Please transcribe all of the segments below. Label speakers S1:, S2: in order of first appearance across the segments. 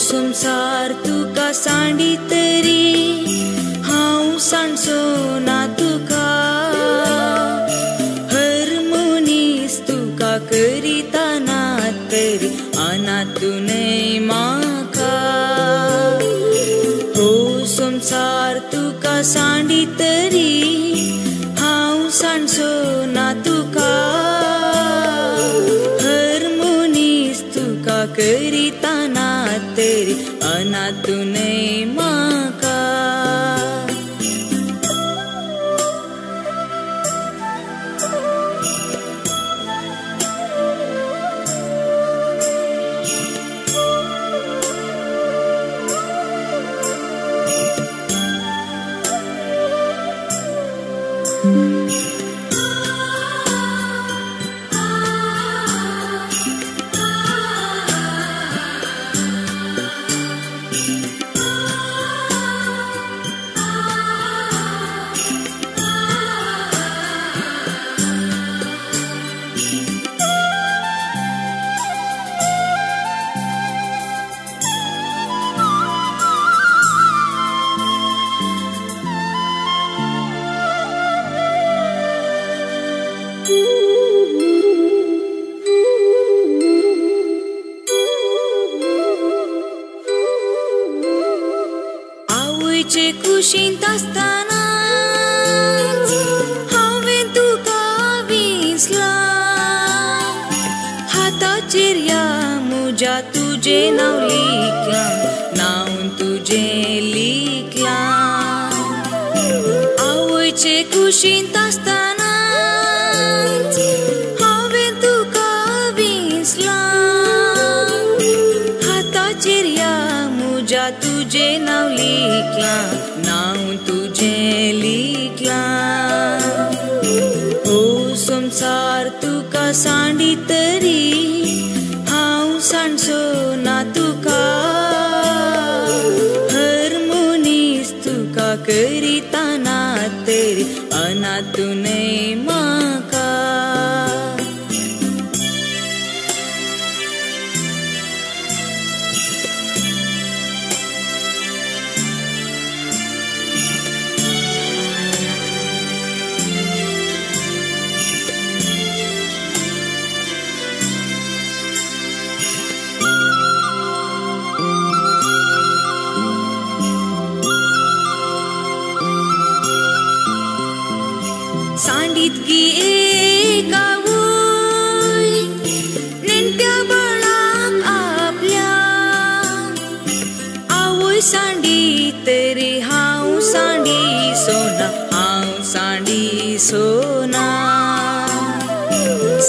S1: संवसार तुका सांडी तरी हांव सांडचो ना तुका। हर मनीस तुका करिता ना तरी अनातूनय म्हाका। हो संवसार तुका सांडी तरी हांव सांडचो ना तुका। हर मनीस तुका करिता ना तरी अनातूनय म्हाका। आवयचे कुशींत आसतना हांवें तुका विंचलां। हाताचेर ह्या म्हज्या तुजें नांव लिखलां, नांव तुजें लिखलां। आवयचे कुशींत आसतना हांवें तुका विंचलां। हाताचेर ह्या म्हज्या तुजें नांव लिखलां, नांव तुजें लिखलां। हो संवसार तुका सांडी तरी हांव सांडचो ना तुका। हर मनीस तुका करिता ना तरी अनातूनय म्हाका। सांडीत एक आवय नेणट्या बाळाक आपल्या। आवय सांडी तरी हांव सांडी सोना, हांव सांडी सोना।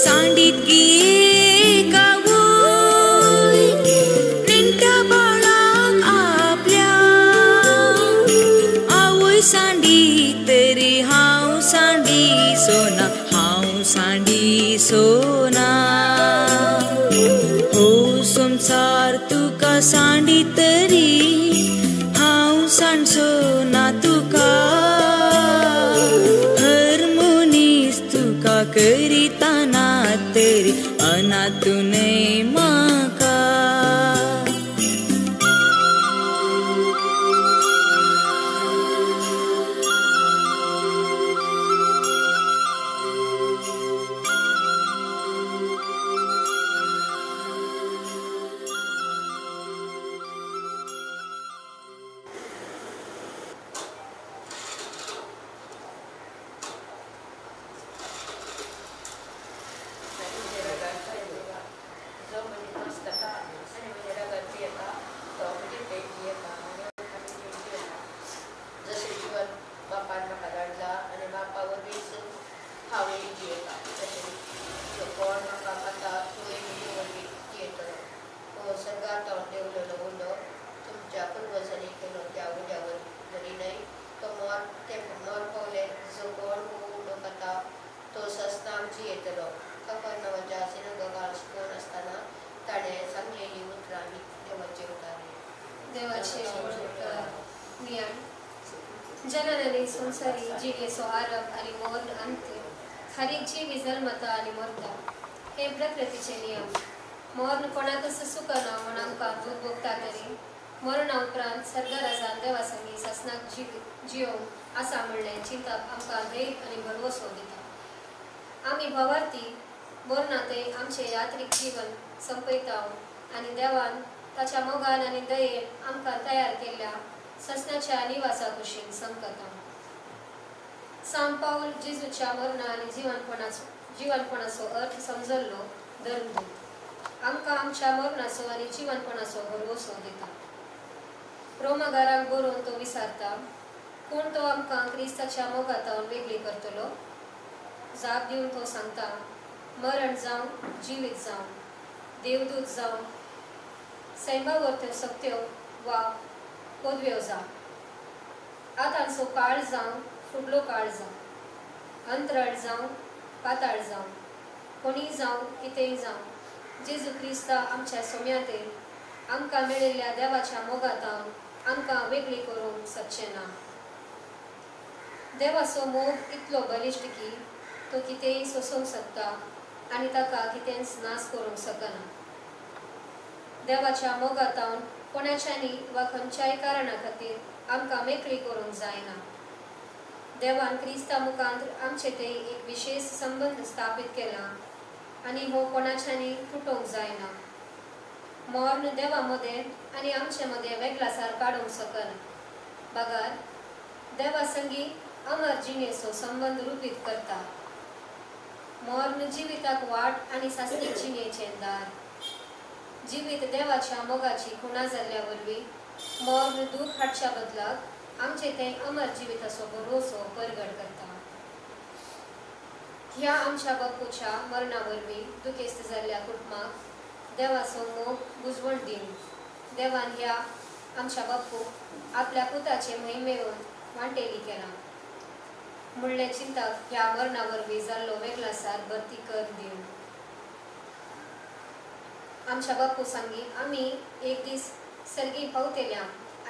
S1: सांडीत एक आवय नेणट्या बाळाक आपल्या। आवय सांडी तरी हांव सांडी सोना, हांव सांडी सोना। हो संवसार तुका सांडी तरी हांव सांडचो ना तुका। हर मनीस तुका करिता ना तरी अनातूनय म्हाका।
S2: जननने संसारी जिणेचो आरंभ आनी मरण अंत्य, हर एक जीवी जल्मता आनी मरता, हे प्रकृतीचे नियम। मरण कोणाकच सुकना म्हूण आमकां दूख भोगता तरी मरणा उपरांत सर्गराजान देवासंगी सासणाक जियोवंक आसा म्हणलें चिंतप आमकां धैर्य आनी भरवसो दिता. आमी भावार्थी मरणांतय आमचें यात्रीक जीवन संपयता आनी देवान ताच्या मोगान आनी दयेन आमकां तयार केल्ल्या ससनाच्या निवासा कुशीन संकता. सांत पावल जेजूच्या मरणा आनी जिवनपणाचो अर्थ समजल्लो धर्मदूत आमकां आमच्या मरणाचो आनी जिवनपणाचो भरवसो दिता. रोमागाराक बरोवन तो विचारता, कोण तो आमकां क्रिस्ताच्या मोगातावन वेगळी करतलो? जाप दिवन तो सांगता, मरण जावं, जिवीत जावं, देवदूत जावं, सैमावरत्यो सक्त्यो वा पदव्यो जावं, आतांचो काळ जावं, फुडलो काळ जावं, अंतराळ जावं, पाताळ जावं, कोणीय जावं, कितेंय जावं, जेजू क्रिस्ता आमच्या सोम्यांतय आमकां मेळिल्ल्या देवाच्या मोगातावन आमकां वेगळी करूंक शकचें ना. देवाचो मोग इतलो बलिश्ट की तो कितेंय सोसूंक शकता आनी ताका कितेंच नाश करूंक शकना. देवाच्या मोगातावन कोणाच्यानी वा खंयच्याय कारणा खातीर आमकां मेकळी करूंक जायना. देवान क्रिस्ता मुखांत आमचे थंय एक विशेष संबंद स्थापीत केला आनी हो कोणाच्यानी तुटोवंक जायना. मर्ण देवा मदें आनी आमचे मदें वेगळासार काडूंक शकना, बगर देवा संगी अमर जिणेचो संबंद रुपीत करता. मर्ण जिविताक वाट आनी सासणीक जिणेचें दार. जिवीत देवाच्या मोगाची खुणा जाल्ल्या वरवीं मर्ण दूख हाडच्या बदलाक आमचे तें अमर जिविताचो भरवसो परगट करता. ह्या आमच्या बापूच्या मरणा वरवीं दुखेस्त जाल्ल्या कुटुंबाक देवाचो मोग बुजवण दिवन देवान ह्या आमच्या बापूक आपल्या पुताचे महिमेवन वांटेली केला म्हणलें चिंतप ह्या मरणा वरवीं जाल्लो वेगळासार भरती कर दिवन आमच्या बापू सांगी आमी एक दीस सर्गी पावतेल्या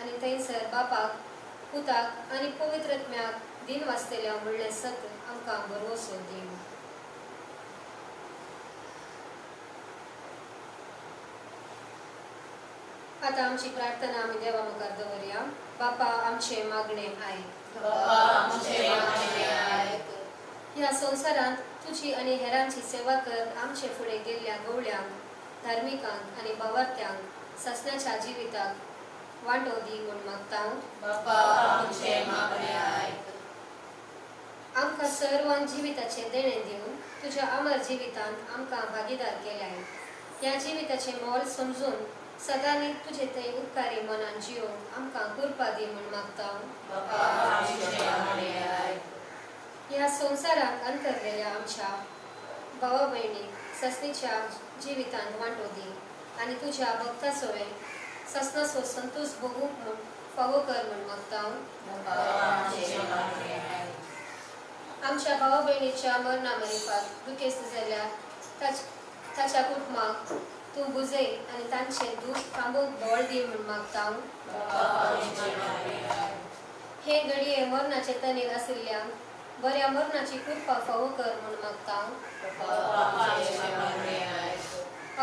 S2: आनी थंयसर बापाक, पुताक आनी पवित्रत्म्याक दिन वाचतेल्या म्हणलें सत आमकां भरवसो दिवन. आतां आमची प्रार्थना आमी देवा मुखार दवरया. बापा आमचें मागणें आयक. ह्या संवसारांत तुजी आनी हेरांची सेवा कर आमचे फुडें गेल्ल्या गवळ्यांक, धार्मिकांक आनी भावार्थ्यांक सासणाच्या जिविताक वांटो दी म्हूण मागता. आमकां सर्वांक जिविताचें देणें दिवन तुज्या अमर जिवितांत आमकां भागीदार केल्याय. ह्या जिविताचें मोल समजून सदांनी तुजे थंय उपकारी मनान जियोवंक आमकां कृपा दी म्हूण मागता. ह्या संवसारांत अंतरलेल्या आमच्या भावा भयणीक सासणीच्या जिवितांत वांटो दी आनी तुज्या भक्ता सवें सासणाचो संतोष भोगूंक म्हूण फावो कर म्हूण मागता. आमच्या भावा भयणीच्या मरणा मरिफात दुखेस्त जाल्यार ताच्या कुटुंबाक तूं बुजय आनी तांचें दूख थांबोवंक बळ दी म्हूण मागता. हे घडये मरणाचे तनेर आशिल्ल्यांक बऱ्या मरणाची कृपा फावो कर म्हूण मागता.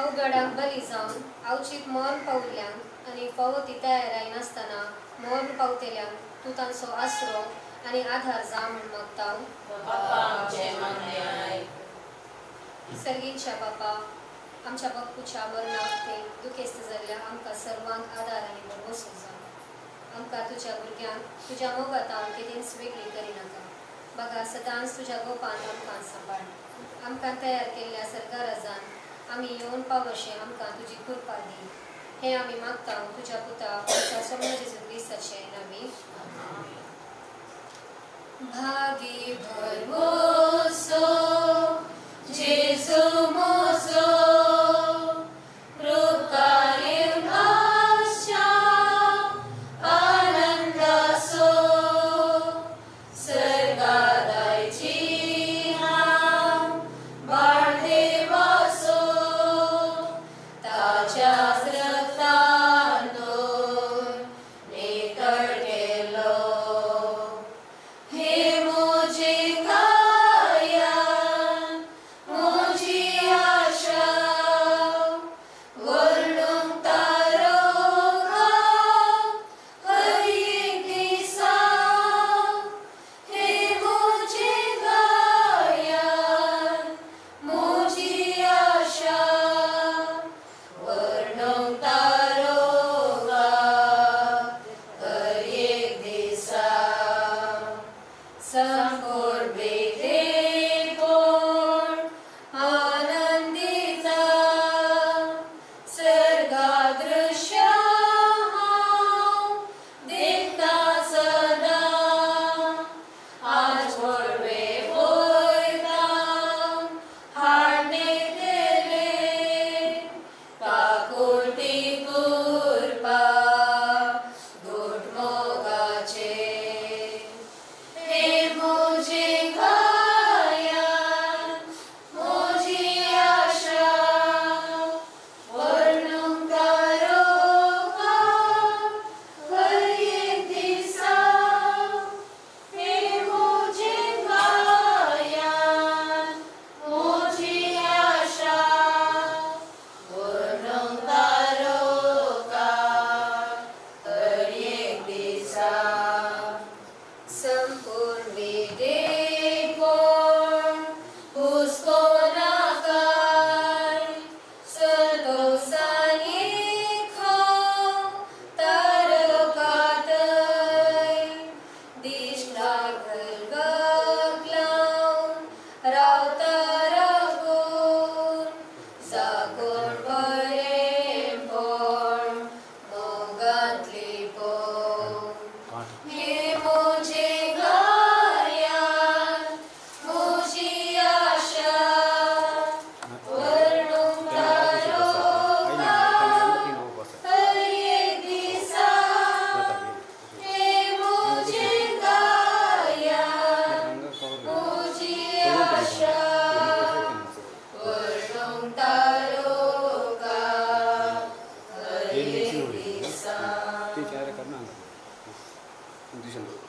S2: अवघडांक बरी जावन आवचीक मरण पावल्ल्यांक आनी फावो ती तयाराय नासतना मरण पावतेल्यांक तूं तांचो आसरो आनी आधार जा म्हूण मागता. सर्गीच्या बापा, आमच्या बापूच्या मरणाक ते दुखेस्त जाल्ल्या आमकां सर्वांक आदार आनी भरवसो जावं. आमकां तुज्या भुरग्यांक तुज्या मोगांत केदींच वेगळी करिनाका, बगा सदांच तुज्या गोपांत आमकां सांबाळ. आमकां तयार केल्ल्या सरकाराजान आमी येवन पावशें आमकां तुजी कृपा दी. हें आमी मागता तुज्या पुता आमच्या सोम्या जेजू क्रिस्ताचे नांवी. भागी भरवसो जेजू मोजो हे मोजे का
S3: position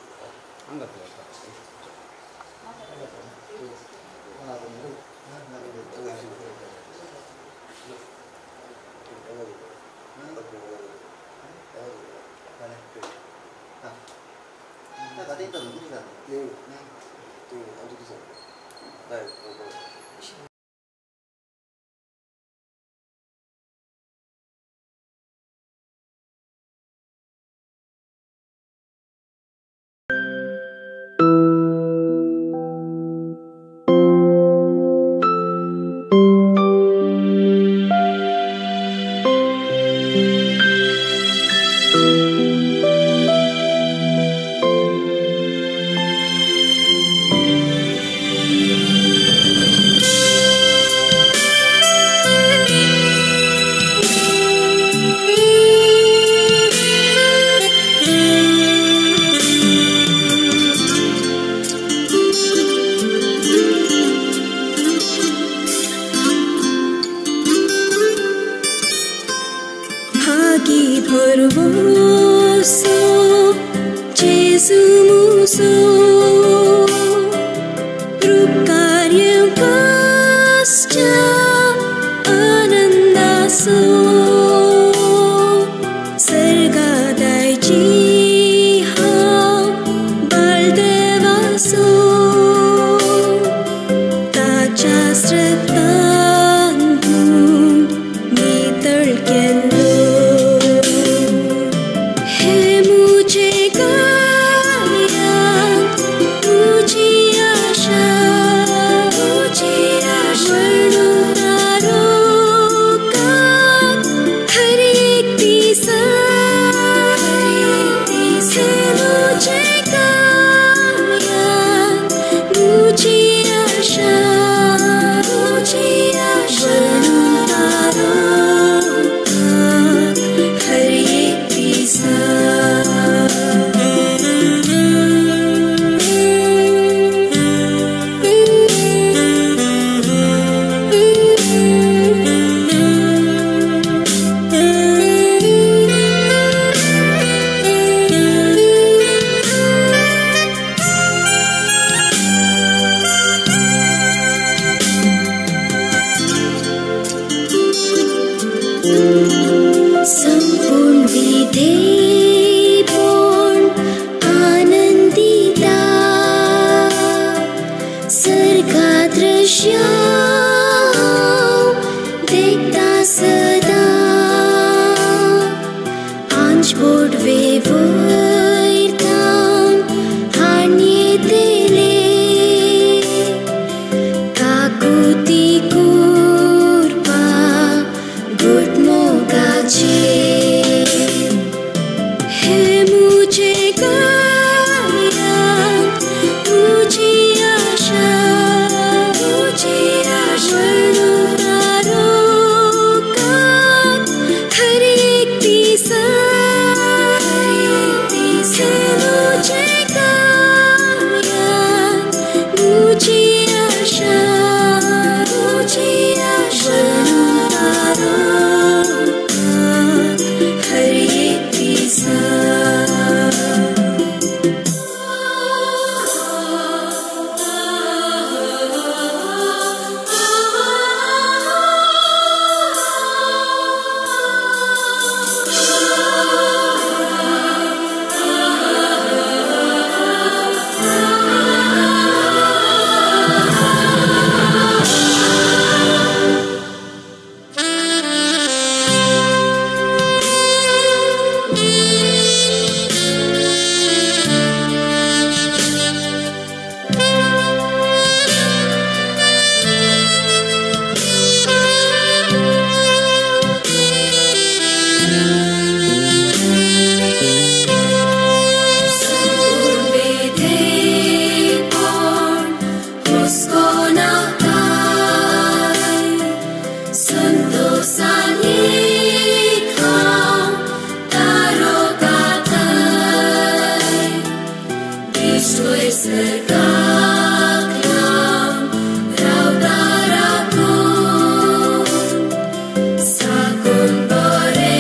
S1: Sakun bore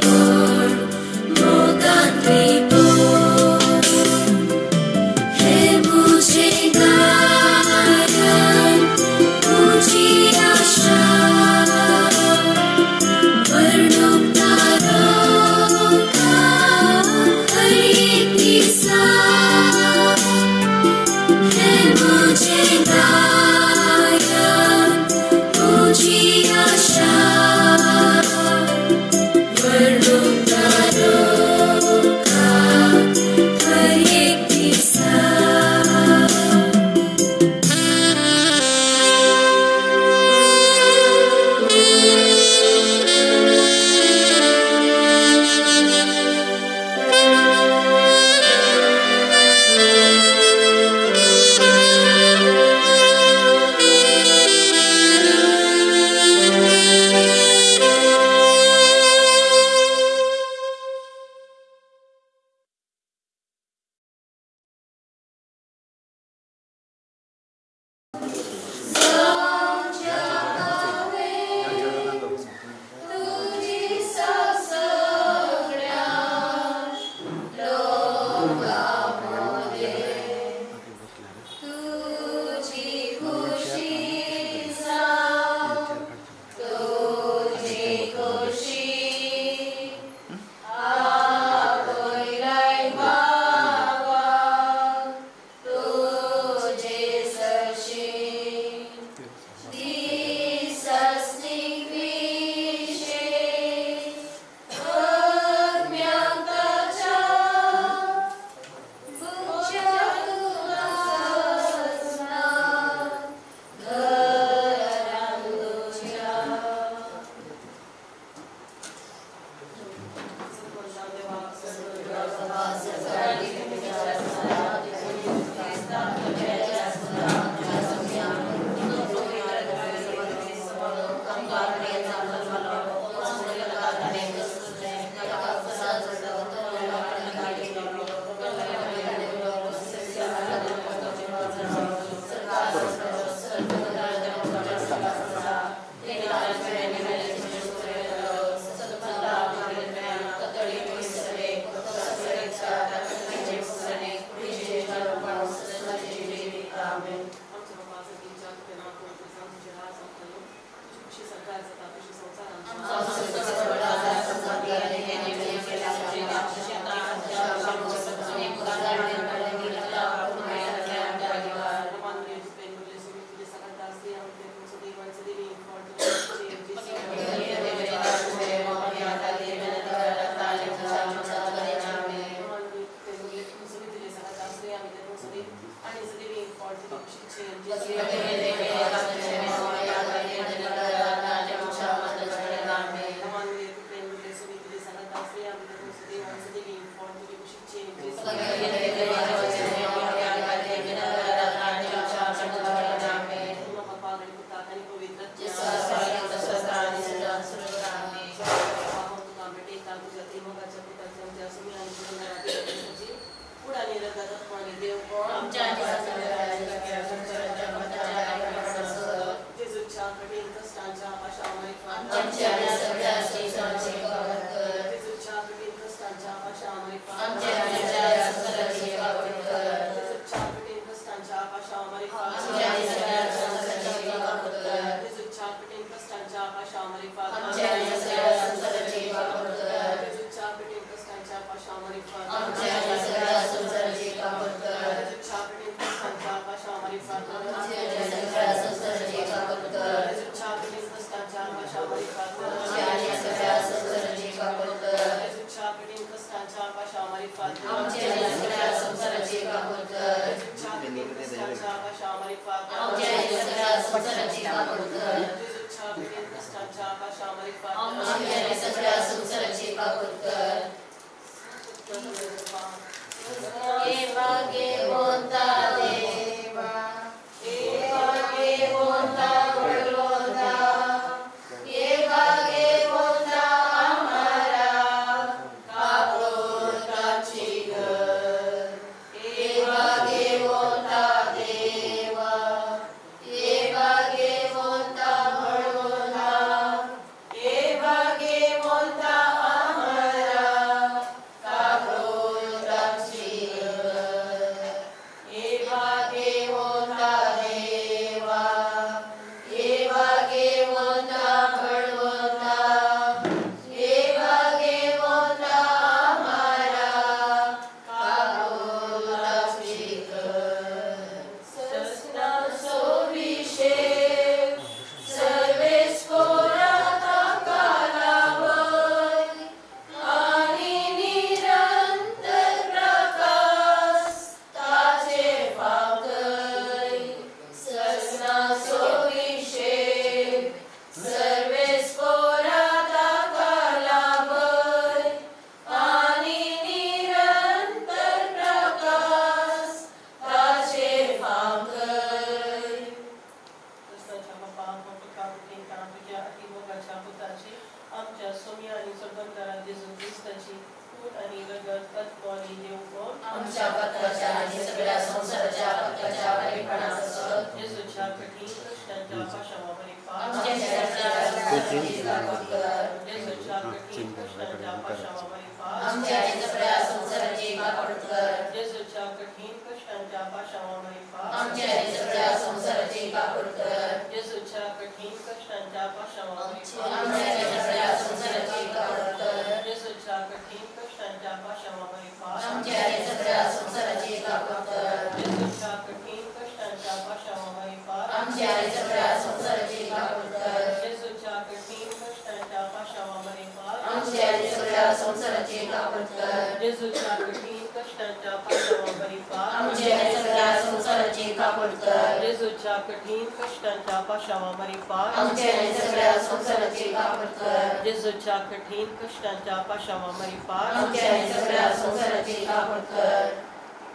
S1: pon mogan tripo.
S3: संवसाराची काकूट कर.
S4: जेजूच्या कठीण कष्टांच्या पाशावा मरिपा
S3: आमचे आनी सगळ्या संवसाराची काकूट कर.
S4: जेजूच्या कठीण कष्टांच्या पाशावा मरिपा
S3: आमचे आनी सगळ्या संवसाराची काकूट कर.
S4: जेजूच्या कठीण कष्टांच्या पाशावा मरिपा
S3: आमचे आनी सगळ्या संवसाराची काकूट कर.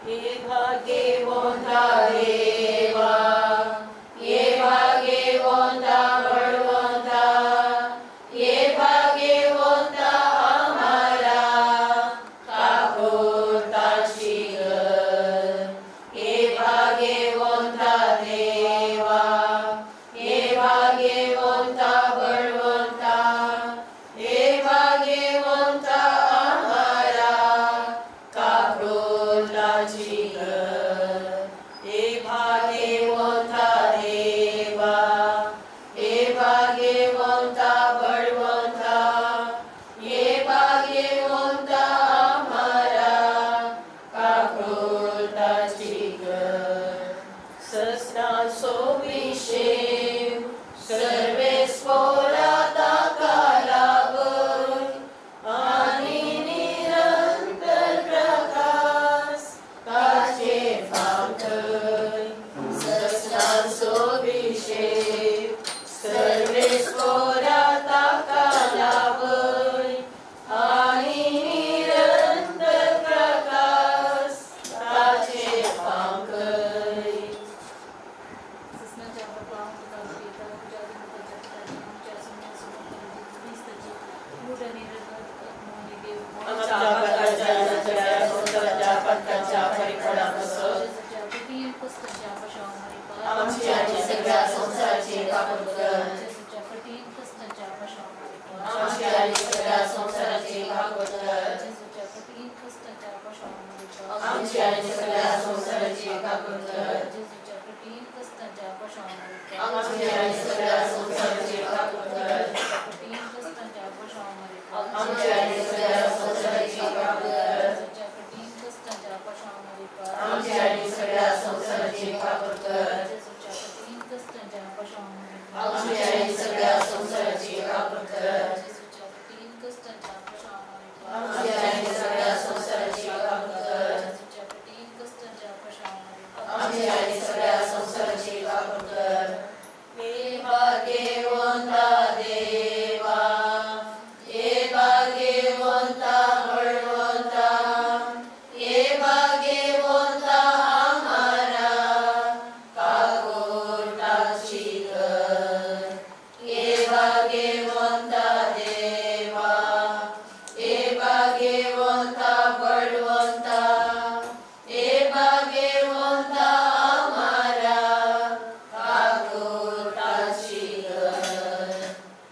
S4: ये भाग्यवंता देवा, ये भाग्यवंता बळवंता, ये भाग्यवंता आम्हाला काकुळताची कर. ये भाग्यवंता देवा, ये भाग्यवंता बळवंता, ये भाग्यवंता आम्हाला काकुळताची कर. हे भाग्यवंता देवा, हे भाग्यवंता बळवंता, हे भाग्यवंता आम्हाला काकुळताची कर. सस्नाचो विशेम सर्वेस्पोरा ताका लाभय आनी निरंतर प्रकाश ताचे फांकय. सस्नाचो विशेम सर्वेस्पोरा ताका लाभय आनी निरंतर प्रकाश ताचे फांकय.
S5: ससनाच्या बापा, तुका भेटता, तुज्या तुझ्या पिताची, आमच्या सुम्या क्रिस्ताची मूठ आणि रगत आत्मो आणि देव
S4: आमच्या पातकाच्या आणि सगळ्या संवसाराच्या पातकाच्या परिपणापासून
S5: जेजूच्या कठीण कष्टाच्या पाशावा मरिपा
S3: आमची आनी सगळ्या संवसाराची काकूट कर.
S5: जेजूच्या कठीण कष्टाच्या पाशावा मरिपा
S3: आमची आनी सगळ्या संवसाराची काकूट कर.
S5: जेजूच्या कठीण कष्टाच्या पाशावा मरिपा
S3: आमची आनी सगळ्या संवसाराची काकूट कर.
S5: जेजूच्या कठीण कष्टाच्या पाशावा मरिपा
S3: आमची आनी सगळ्या संवसाराची काकूट कर.
S5: कठीण कष्टाच्या पाशावा मरिपा
S3: आमची आनी सगळ्या संवसाराची काकूट कर.
S5: जेजूच्या कठीण कष्टाच्या पाशावा मरिपा
S3: आमची आनी सगळ्या संवसाराची काकूट कर.
S5: जेजूच्या कठीण कष्टाच्या पाशावा मरिपा
S3: आमची आनी सगळ्या संवसाराची काकूट कर.
S5: जेजूच्या कठीण कष्टाच्या पाशावा मरिपा
S3: आमची आनी सगळ्या संवसाराची काकूट कर.
S5: जेजूच्या कठीण कष्टाच्या पाशावा मरिपा
S3: आमची आनी सगळ्या संवसाराची काकूट कर. हे भाग्यवंता देवा, हे भाग्यवंता बळवंता, हे भाग्यवंता आम्हाला काकुळताची कर. हे भाग्यवंता देवा, हे भाग्यवंता बळवंता, हे भाग्यवंता आम्हाला काकुळताची कर.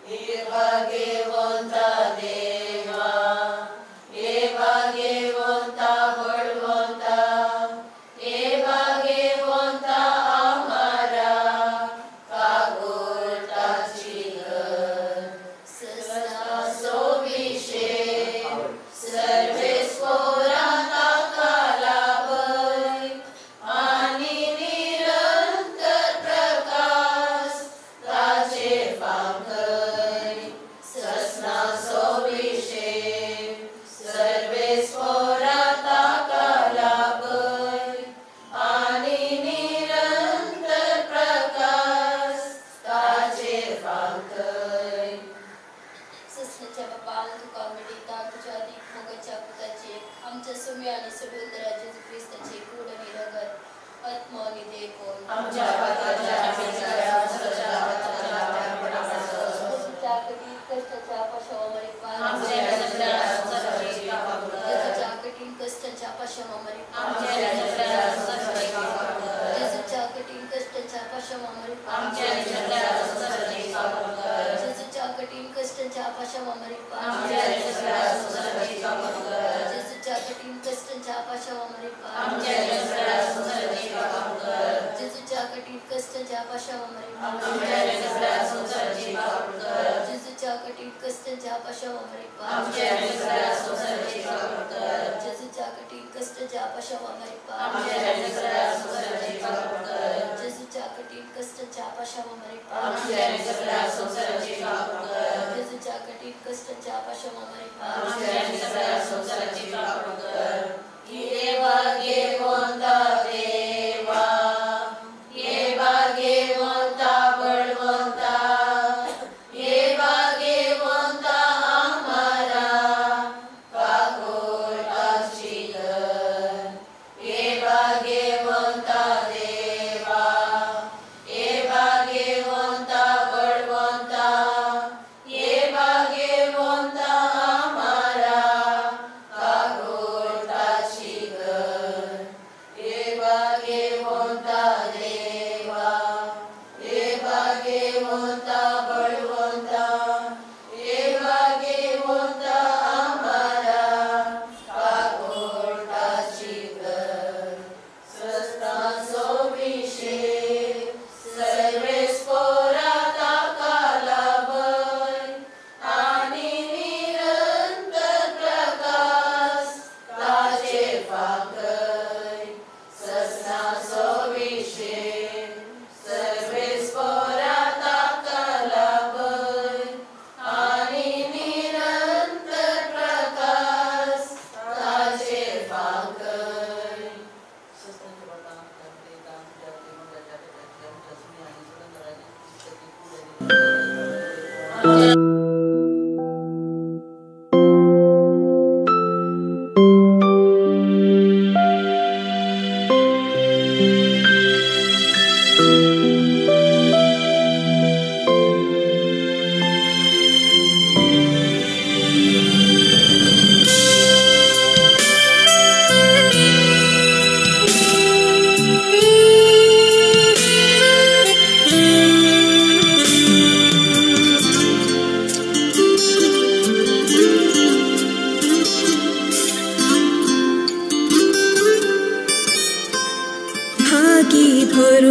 S3: हे भाग्यवंता देवा, हे भाग्यवंता बळवंता, हे भाग्यवंता आम्हाला काकुळताची कर. सस्नाचो विशेम सर्वेस्पोरा ताका लाभय आनी निरंतर प्रकाश ताचे फांकय. सस्नाचो विशेम सर्वेस्पोरा ताका लाभय आनी निरंतर प्रकाश ताचे फांकय.
S6: ससनाच्या बापा, तुका मिळता, तुझ्या अधिक मोगाच्या पुताचे, आमच्या सुम्या आणि सोडवणाऱ्या जेजू क्रिस्ताचे कूड आणि रगत, आत्मा आणि देव होय.
S3: आमच्या पातकाच्या आणि सगळ्या संवसाराच्या पातकाच्या परिपणापासून
S6: जेजूच्या कठीण कष्टाच्या पाशावा मरिपा
S3: आमच्या आणि सगळ्या संवसाराची काकूट कर.
S6: जेजूच्या कठीण कष्टाच्या पाशावा मरिपा
S3: आमच्या आणि सगळ्या संवसाराची काकूट कर.
S6: जेजूच्या कठीण कष्टाच्या पाशावा मरिपा
S3: आमच्या आणि सगळ्या संवसाराची काकूट कर.
S6: जेजूच्या कठीण कष्टाच्या पाशावा मरिपा
S3: आमच्या आणि सगळ्या संवसाराची काकूट कर.
S6: जेजूच्या कठीण कष्टाच्या पाशावा मरिपा
S3: आमच्या आणि सगळ्या संवसाराची काकूट कर.
S6: जेजूच्या कठीण कष्टाच्या पाशावा मरिपा
S3: आमच्या आणि सगळ्या संवसाराची काकूट कर.
S6: जेजूच्या कठीण कष्टाच्या पाशावा मरिपा
S3: आमच्या आणि सगळ्या संवसाराची काकूट कर.
S6: जेजूच्या कठीण कष्टाच्या पाशावा मरिपा
S3: आमच्या आणि सगळ्या संवसाराची काकूट कर.
S6: जेजूच्या कठीण कष्टाच्या पाशावा मरिपा
S3: आमच्या आणि सगळ्या संवसाराची काकूट कर.
S6: जेजूच्या कठीण कष्टाच्या पाशावा मरिपा
S3: आमच्या आणि सगळ्या संवसाराची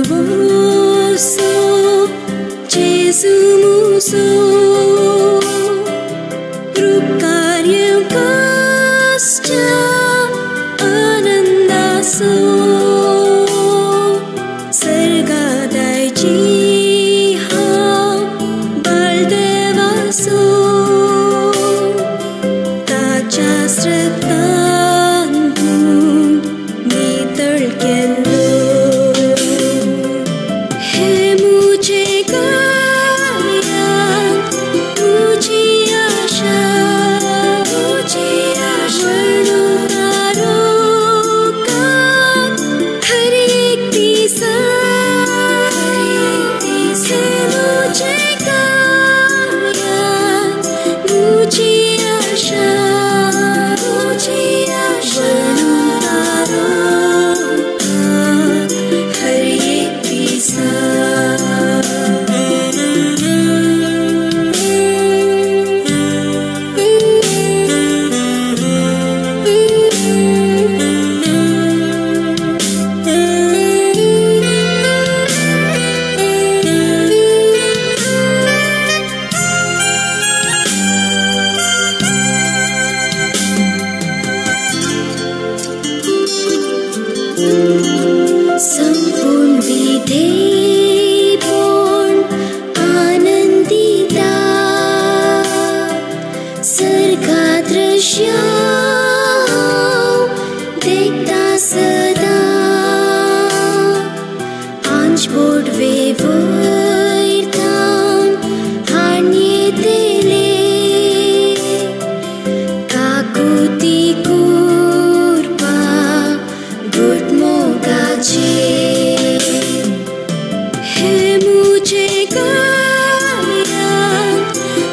S1: भरवसो जेजू मुजो रुकार येवकासच्या आनंदासो सर्गादायची हांव बाळदेवासो ताच्या रक्तान धुवन नितळ केल्लो हे मुझे गायन तुझी आशा तुझी आशा तारोकात हर एक दिसा हे मुझे गायन तुझी आशा तुझी आशा तारोकात हर एक दिसा. संपूर्ण विधेयपण आनंदिता सर्गा दृश्य देखता सदा आंच बोडवे वयरथावन हाणयेतले काकुती कुरपा गुट मोगाचे हे मुझे गायन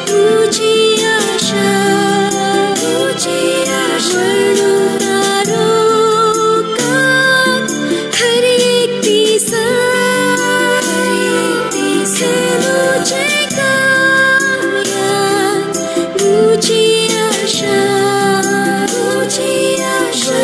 S1: तुझी आशा तुझी आशा तारोकात हर एक दिसा हे मुझे गायन तुझी आशा तुझी आशा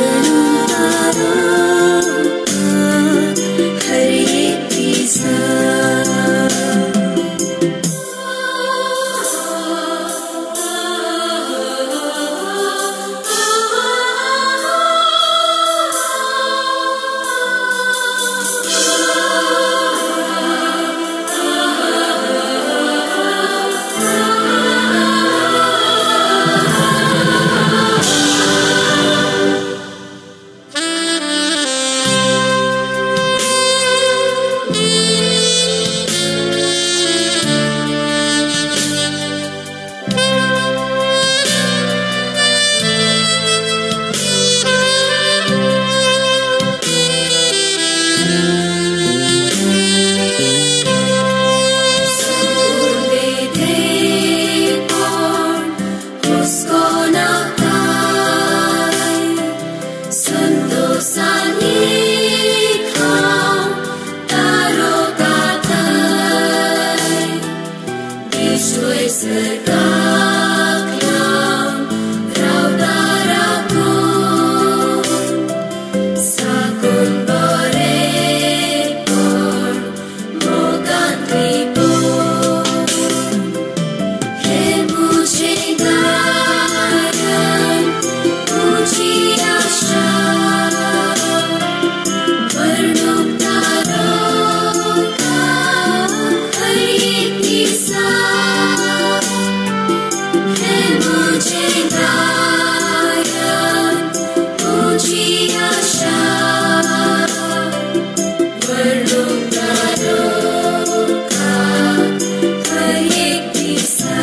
S1: तारोकात हर एक दिसा.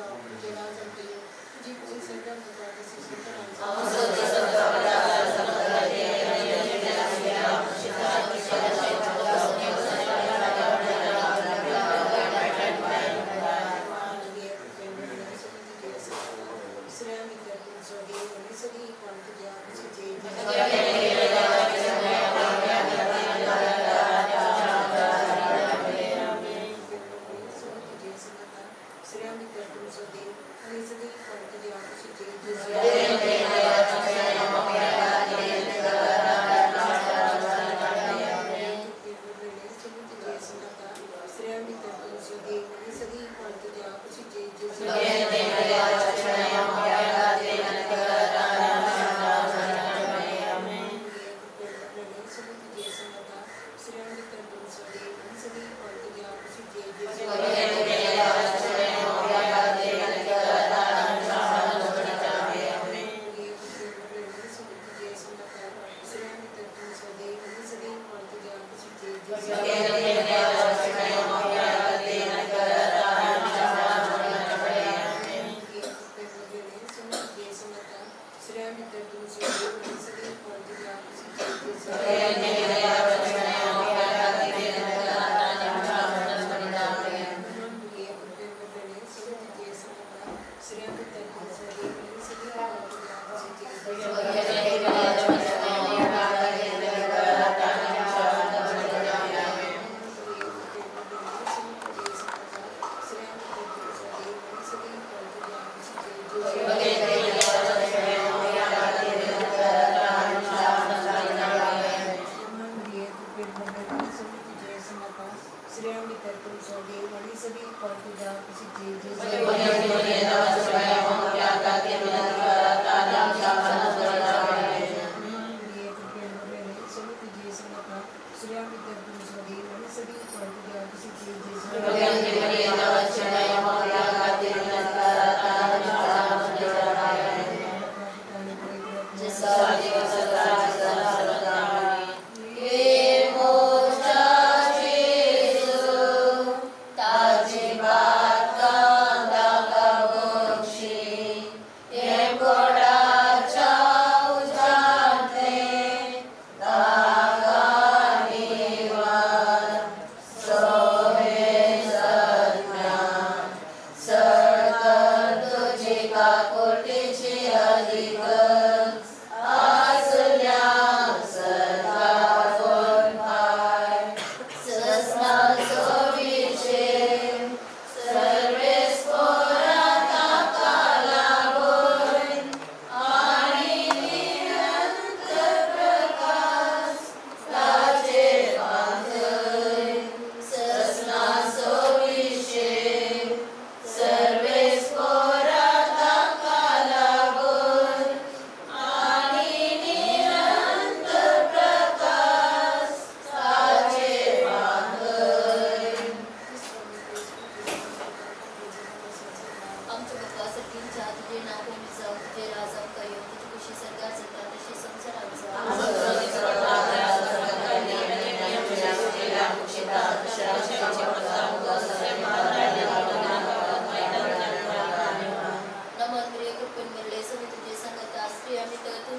S7: जावं, तुजें राज आमकां येवं, तुजी खुशी स्वर्गांत जाता तशी संवसारांत जावं.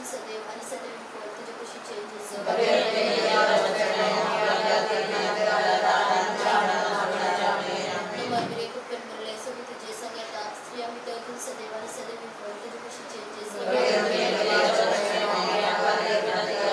S6: सदैव आणि सदैव तुझे.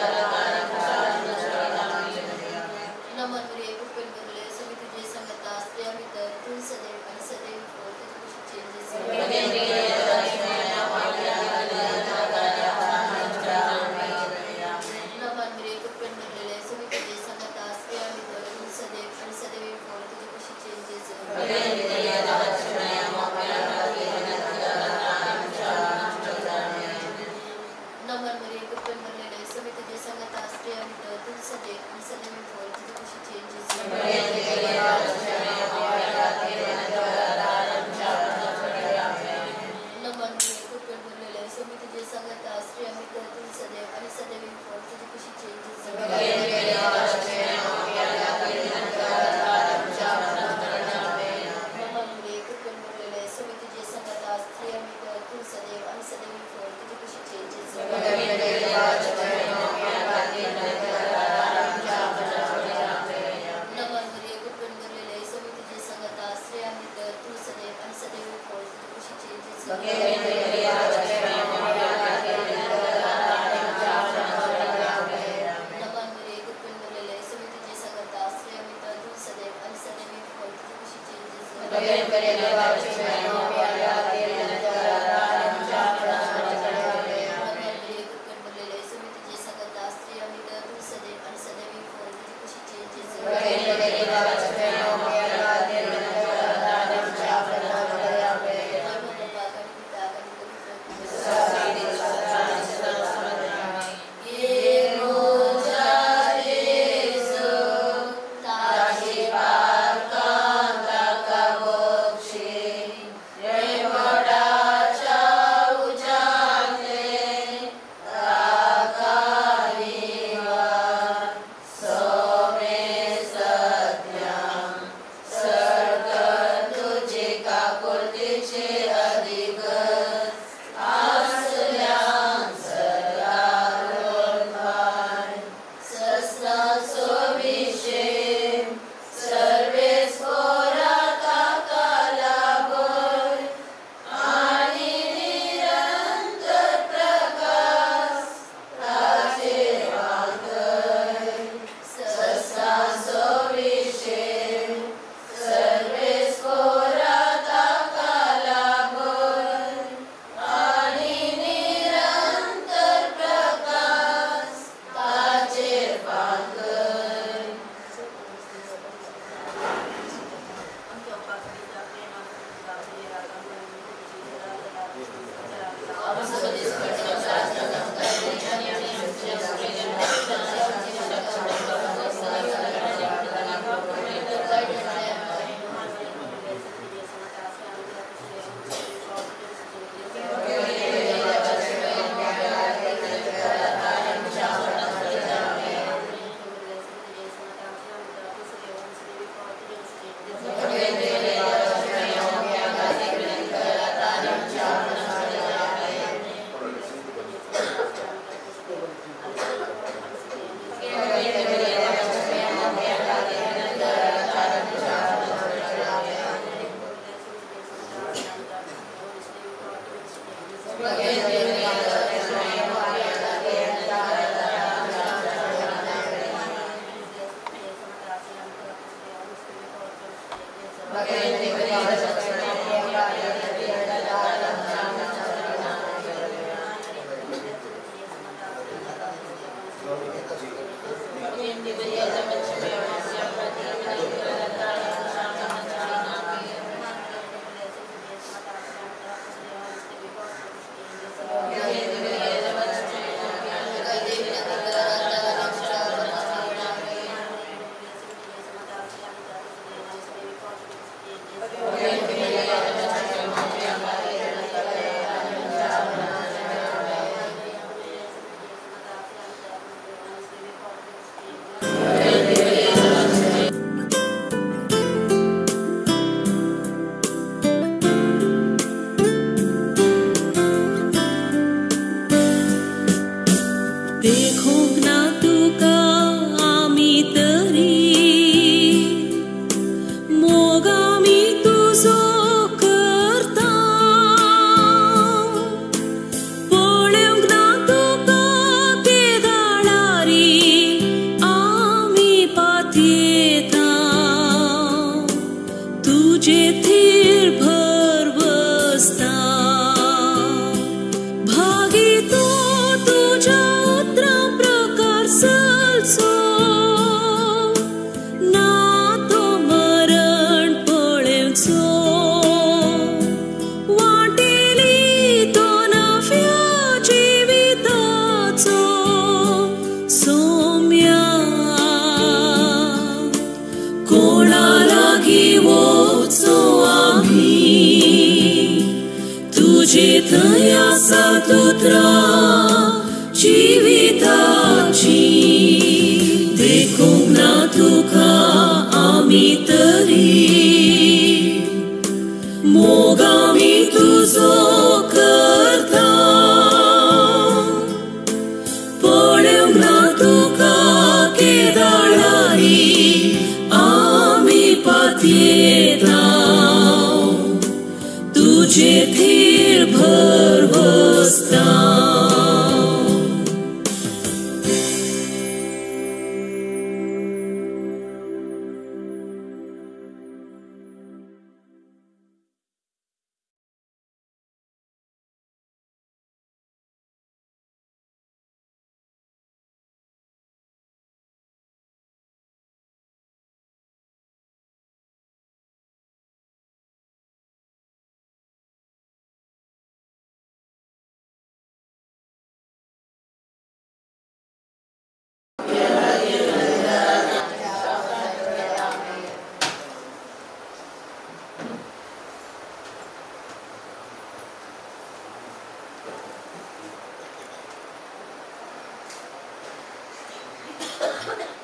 S1: तुझे थीर भरवसता।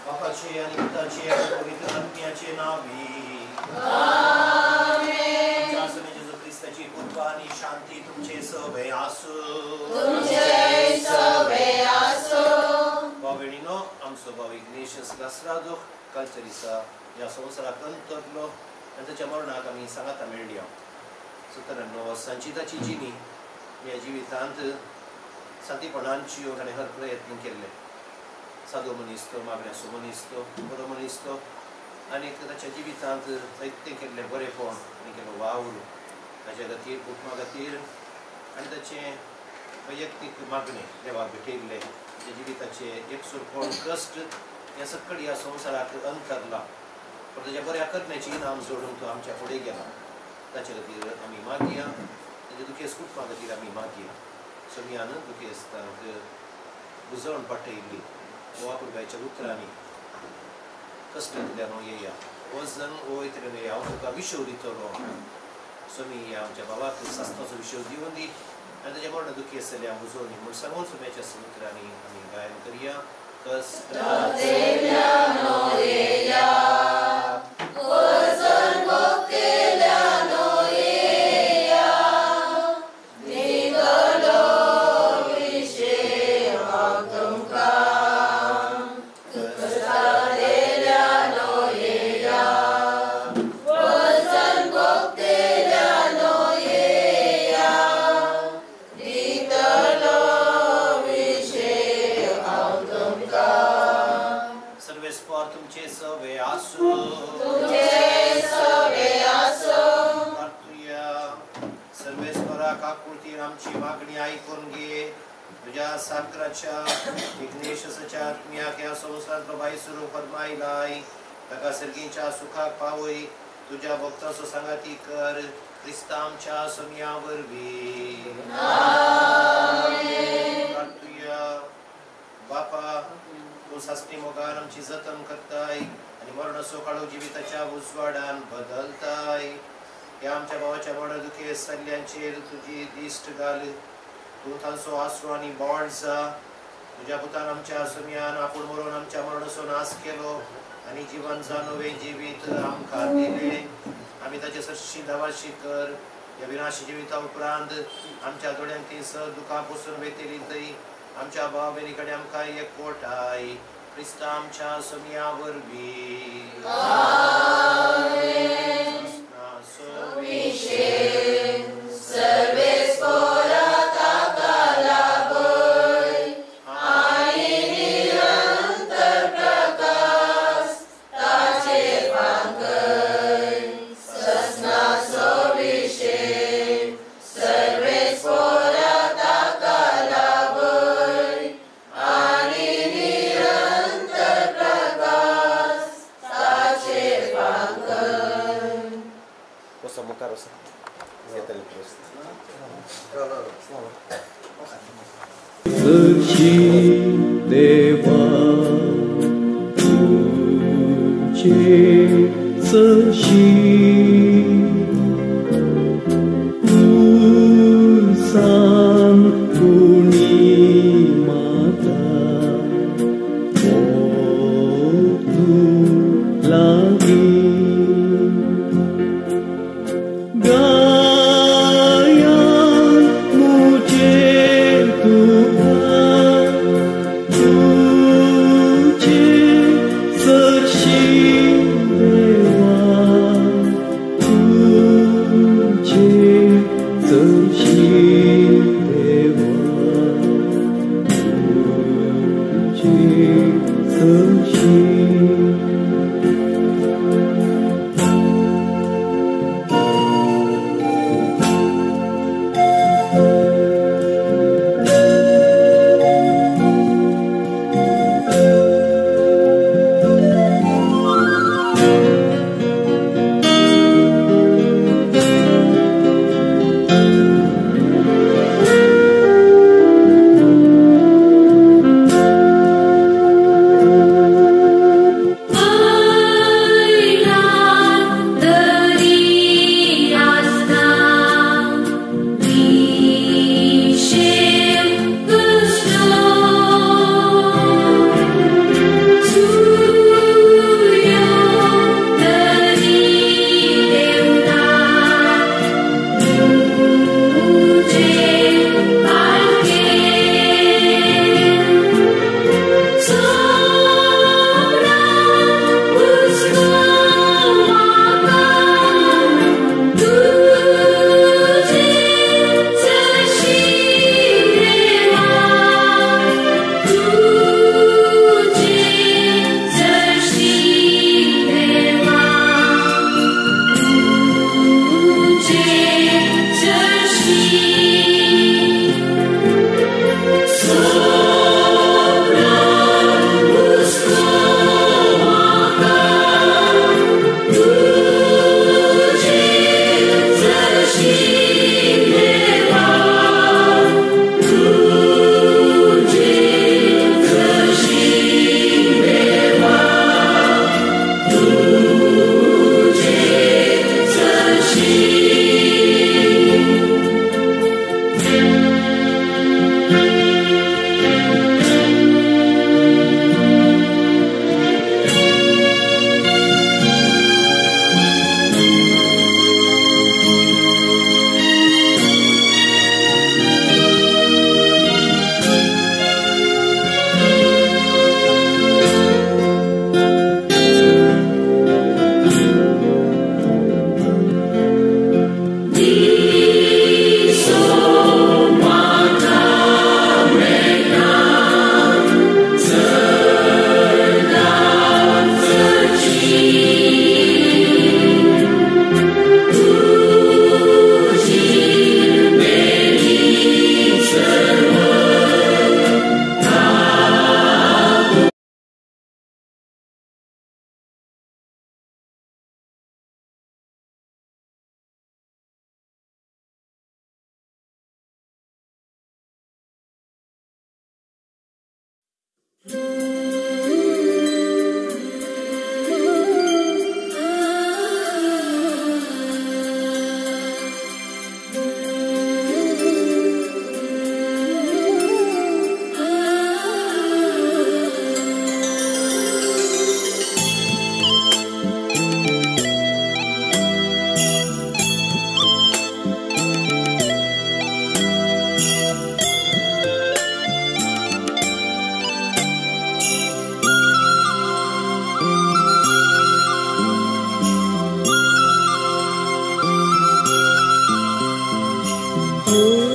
S8: बापाचे आणि पिताचे आणि पवित्र आत्म्याचे नावे
S3: आमेन।
S8: आमच्या स्वामी जेजू ख्रिस्ताची कृपा आणि शांती तुमचे सवे आसो।
S3: तुमचे सवे आसो।
S8: भाव भयणीनो, आमचो भाव इग्नेशियस लास्रादो कालच्या दिसा ह्या संवसाराक अंतरलो आनी ताच्या मरणाक आमी सांगाता मेळ्ळी। 97 वर्सांची ताची जिणी ह्या जिवितांत सादीपणान जियोंक ताणें हर प्रयत्न केल्ले। सादो मनीस तो, मागण्याचो मनीस तो, बरो मनीस तो आनी ताच्या जिवितांत जायतें केल्लें बरेंपण आनी केलो वावर ताच्या खातीर, कुटुंबा खातीर आनी ताचें वैयक्तीक मागणें देवाक भेटयल्लें ताच्या जिविताचें एकसुरपण कश्ट हें सगळें ह्या संवसाराक अंतरला, पूण ताच्या बऱ्या करण्याचें इनाम जोडून तो आमच्या फुडें गेला। ताचे खातीर आमी मागया, ताच्या दुखेस्त कुटुंबा खातीर आमी मागया। सोमयान दुखेस्तांक बुजवण पाठयल्ली गोवा उतरांनी कश्टांतल्यान येया, वजन वयतल्यान येया, हांव तुका विशव दितलो। सोमी ह्या आमच्या बाबाक सासणाचो विशव दिवन दी आनी ताच्या मरण दुखी आसतल्या बुजवणी म्हूण सांगून सोम्याच्या उतरांनी आमी गायन करया।
S3: कश्टांतल्यान येया, वजन भोगतल्यान येया, दितलो विशेव हांव तुमकां।
S8: आमची मागणी आयकून घे। तुज्या साक्राच्या विघ्नेशाच्या आत्म्याक ह्या संवसारांतलो भायसुरू फर्मायलाय, ताका सर्गीच्या सुखाक पावय। तुज्या भक्ताचो सांगाती कर, क्रिस्ता आमच्या सोमया वरवीं। प्रार्थुया। बापा, तूं सासणी मोगान आमची जतन करताय आनी मरणाचो काळो जिविताच्या उजवाडान बदलताय। ह्या आमच्या भावाच्या मरण दुखे सल्ल्यांचेर तुजी दिश्ट घाल, तूं तांचो आसरो आनी बॉड जा। तुज्या पुतान आमच्या सोमयान आपूण मरून आमच्या मरणाचो नाश केलो आनी जिवन जानोवें जिवीत आमकां दिलें। आमी ताचे सरशी धावाशी कर। ह्या विनाशी जिविता उपरांत आमच्या दोळ्यांक ती स दुखां पुसून वेतली थंय आमच्या भाव भयणी कडेन आमकां एकवटाय, क्रिस्ता आमच्या सोमया वरवीं।
S9: देवा तुझे सशी तू सांग कुणी माता तू लागी गाया मुझे तुझा तुझे सरशी देवा। देवा तुजे सशी.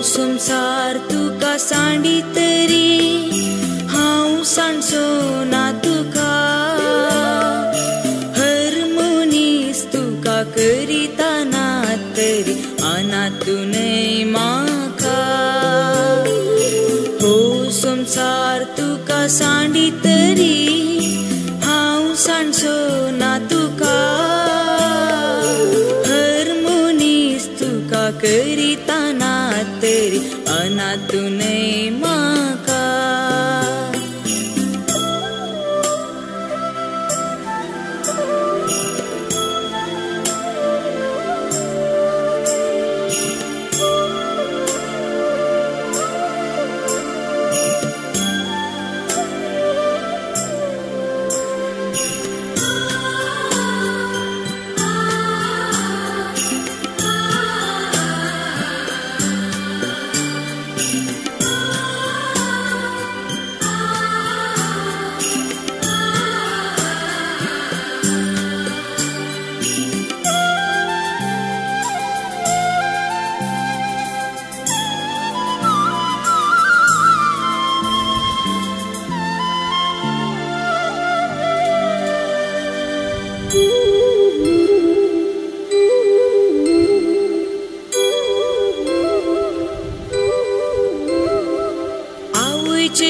S1: संसार तुका सांडी तरी हांव सांडचो ना तुका, हर मनीस तुका करिता ना तरी अनातूनय म्हाका। हो संसार तुका सांडी तरी हांव सांडचो ना तुका, हर मनीस तुका करिता ना तरी अनातूनय म्हाका।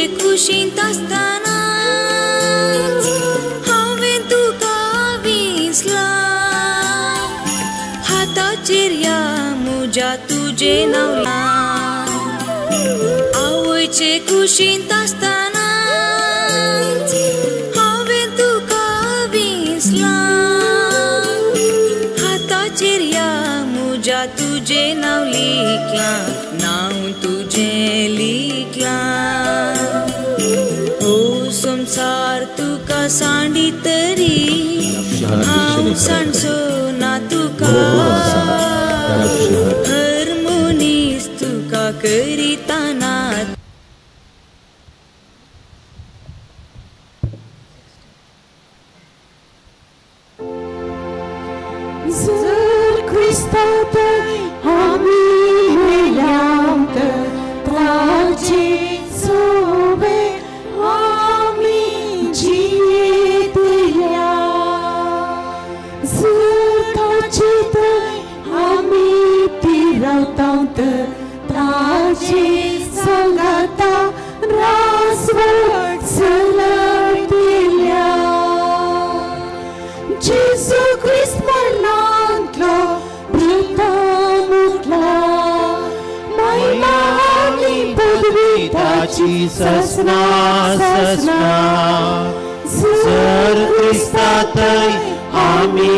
S1: आवयचे कुशींत आसतना हांवें तुका विसला हाताचेर ह्या म्हज्या तुजें नांव लिखलां आवयचे कुशींत आसतना हांवें तुका विसला हाताचेर ह्या म्हज्या तुजें नांव लिखलां नांव तुजें लिखलां ओ संवसार तुका सांडी तरी हांव सांडचो ना तुका हर मनीस तुका करिता ना.
S10: जर क्रिस्तात आमी मेल्यात ताचे सोवे आमी जियेतल्या जर ताचे आमी तिरवतात ताचे सांगाता रासवट चलतल्या जेजू क्रिस्त मरणांतलो प्रथम उठला महिमा आनी पदवी
S11: ताची ससना ससना. जर क्रिस्तातय आमी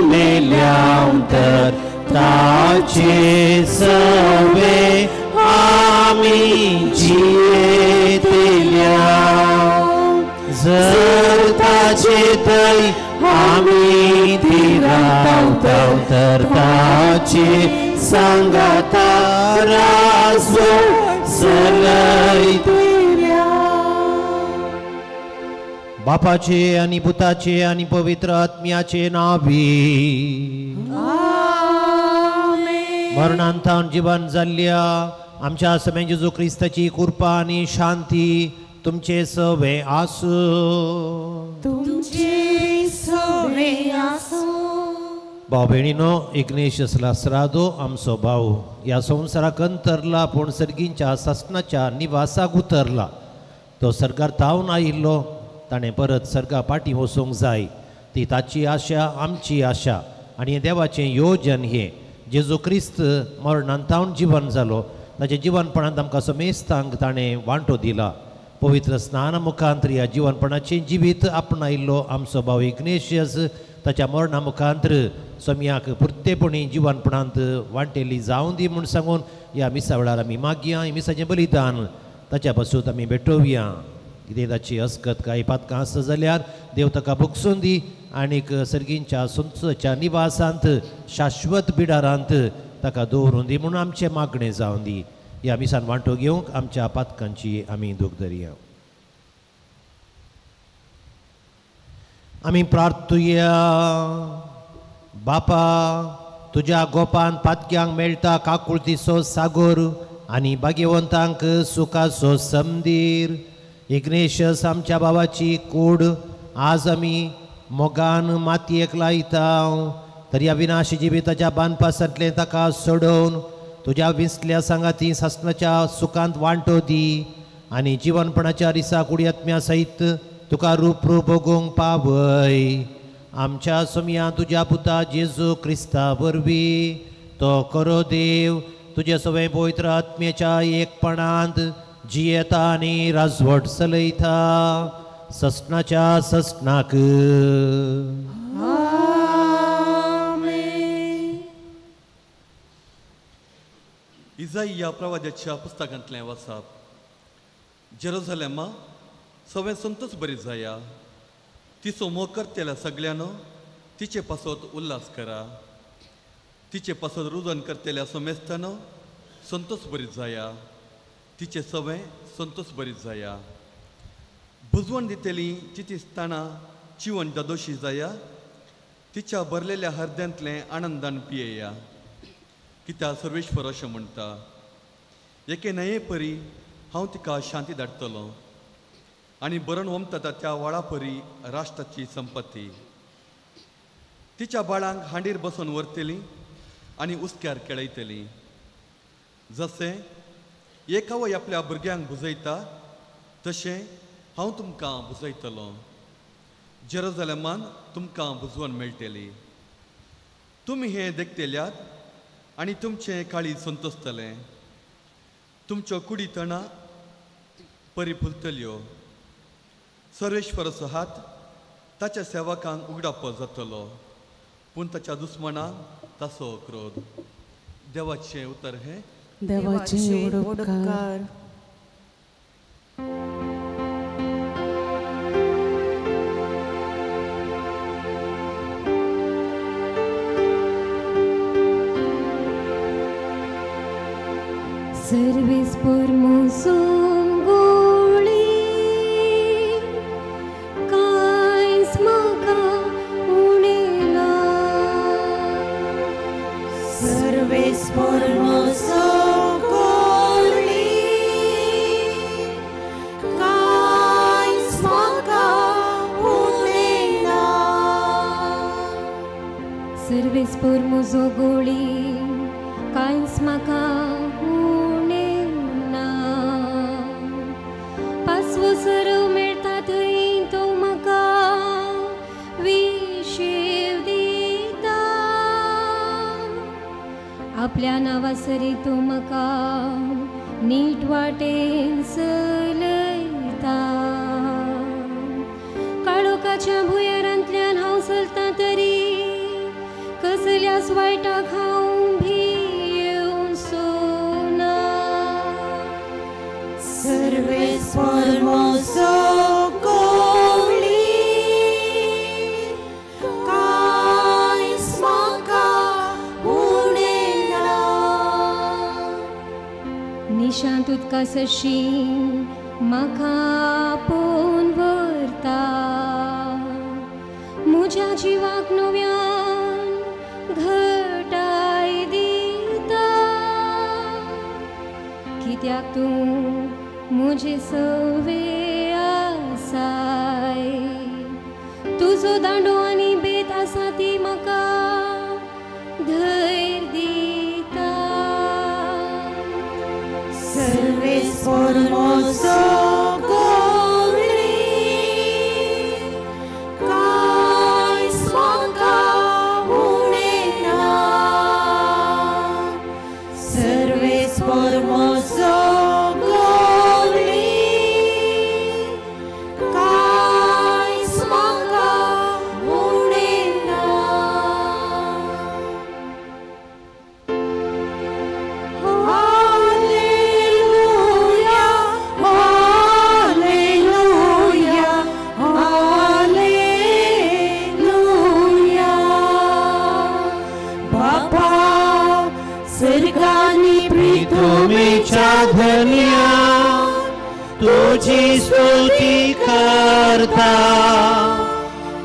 S11: मेल्याव तर ताचे सवे आमी जियेतल्या जर ताचे थंय आमी तिरावताव तर ताचे सांगाता राजवट चलयतल्या.
S8: बापाचे आनी पुताचे आनी पवित्र आत्म्याचे नांवी मरणांतावन जिवन जाल्ल्या आमच्या समें जेजू क्रिस्ताची कृपा आनी शांती तुमचे सवे आसूं.
S10: तुमचे सवे आसूं.
S8: भाव भयणीनो, इग्नेशियस लास्रादो आमचो भाव ह्या संवसाराक अंतरला पूण सर्गींच्या सासणाच्या निवासाक उतरला. तो सर्गार थावन आयिल्लो, ताणें परत सर्गा फाटीं वचूंक जाय. ती ताची आशा, आमची आशा आनी देवाचें योजन हें. जेजू क्रिस्त मरणान थावन जिवन जालो, ताच्या जिवनपणांत आमकां समेस्तांक ताणें वांटो दिला. पवित्र स्नान मुखांतर ह्या जिवनपणाचें जिवीत आपणायिल्लो आमचो भाव इग्नेशियस ताच्या मरणा मुखांतर सोम्याक पुरतेपणी जिवनपणांत वांटेली जावं दी म्हूण सांगून ह्या मिसा वेळार आमी मागया. मिसाचें बलिदान ताच्या पासून आमी भेटोवया. कितें ताची अस्कत कांय पातकां आसत जाल्यार देव ताका भोगसून दी आनीक सर्गींच्या संसच्या निवासांत शाश्वत बिडारांत ताका दवरून दी म्हणून आमचें मागणें जावन दी. ह्या मिसान वांटो घेवंक आमच्या पातकांची आमी दूख धरया. आमी प्रार्थुया. बापा, तुज्या गोपान पातक्यांक मेळटा काकुळतीचो सागोर आनी भाग्यवंतांक सुखाचो समदीर. इग्नेशियस आमच्या बाबाची कूड आज आमी मोगान मातयेक लायता तर ह्या विनाशी जिविताच्या बांदपासांतलें ताका सोडोवन तुज्या विंचल्या सांगाती सासणाच्या सुखांत वांटो दी आनी जिवनपणाच्या रिसा कुडयात्म्या सहित तुका रूप रूप भोगूंक पावय. आमच्या सोमया तुज्या पुता जेजू क्रिस्ता वरवीं तो करो देव तुजे सगळे पवित्र आत्म्याच्या एकपणांत जियेता आनी राजवट चलयता ससनाच्या ससनाक.
S12: इजाइया प्रवाद्याच्या पुस्तकांतलें वाचप. जेरुजलेमा सगळें संतोच बरी जाया, तिचो मोग करतल्या सगळ्यानो तिचे पासत उल्हास करा, तिचे पासत रुजन करतल्या समेस्तानो संतोष बरी जाया, तिचे सवें संतोष बरी जाया. बुजवण दितली चिती स्थानां चिवन दादोशी जाया, तिच्या भरलेल्या हरद्यांतलें आनंदान पियेया. कित्याक सर्वेश्वर अशें म्हणटा, एके न्हंये परी हांव तिका शांती धाडटलो आनी बरण वमता त्या व्हाळा परी राष्ट्राची संपत्ती. तिच्या बाळांक हांडीर बसून व्हरतली आनी उस्क्यार खेळयतली. जशें एक आवय आपल्या भुरग्यांक भुजयता तशें हांव तुमकां बुजयतलो. जेरुजलेमान तुमकां बुजवण मेळटली. तुमी हें देखतेल्यात आनी तुमचें काळीज संतोसतलें. तुमच्यो कुडी तणां परी फुलतल्यो. सर्वेश्वराचो हात ताच्या सेवकांक उगडापो जातलो, पूण ताच्या दुस्मणांक ताचो क्रोध. देवाचें उतर हें.
S10: देवाचें उपकार.
S2: Servis por musungoli कांयच म्हाका उणें ना.
S10: सर्वेस por musungoli कांयच म्हाका उणें ना.
S2: सर्वेस por musungoli कांयच म्हाका उणें ना. पासवो सरव मेळटा थंय तो म्हाका विशेव दिता. आपल्या नांवासरी तूं म्हाका नीट वाटेन चलयता. काळोखाच्या भुंयारांतल्यान हांव चलतां तरी कसल्याच वायटाक हांव भियेवचो ना.
S10: Serves por musungoli कांयच म्हाका उणें ना.
S2: निशांत उदका सरशीं म्हाका आपोवन व्हरता. म्हज्या जिवाक नव्यान घटाय दिता. कित्याक तूं म्हजे सवे आसाय. तुजो दांडो आनी बेत आसा ती म्हाका धैर्य दिता.
S10: Serves por musungoli कांयच म्हाका उणें ना. Serves por musungoli कांयच म्हाका उणें ना. Hallelujah, hallelujah, hallelujah. बापा स्वर्गानी
S11: तुमीच्या धन्या तुजी स्तुती करता.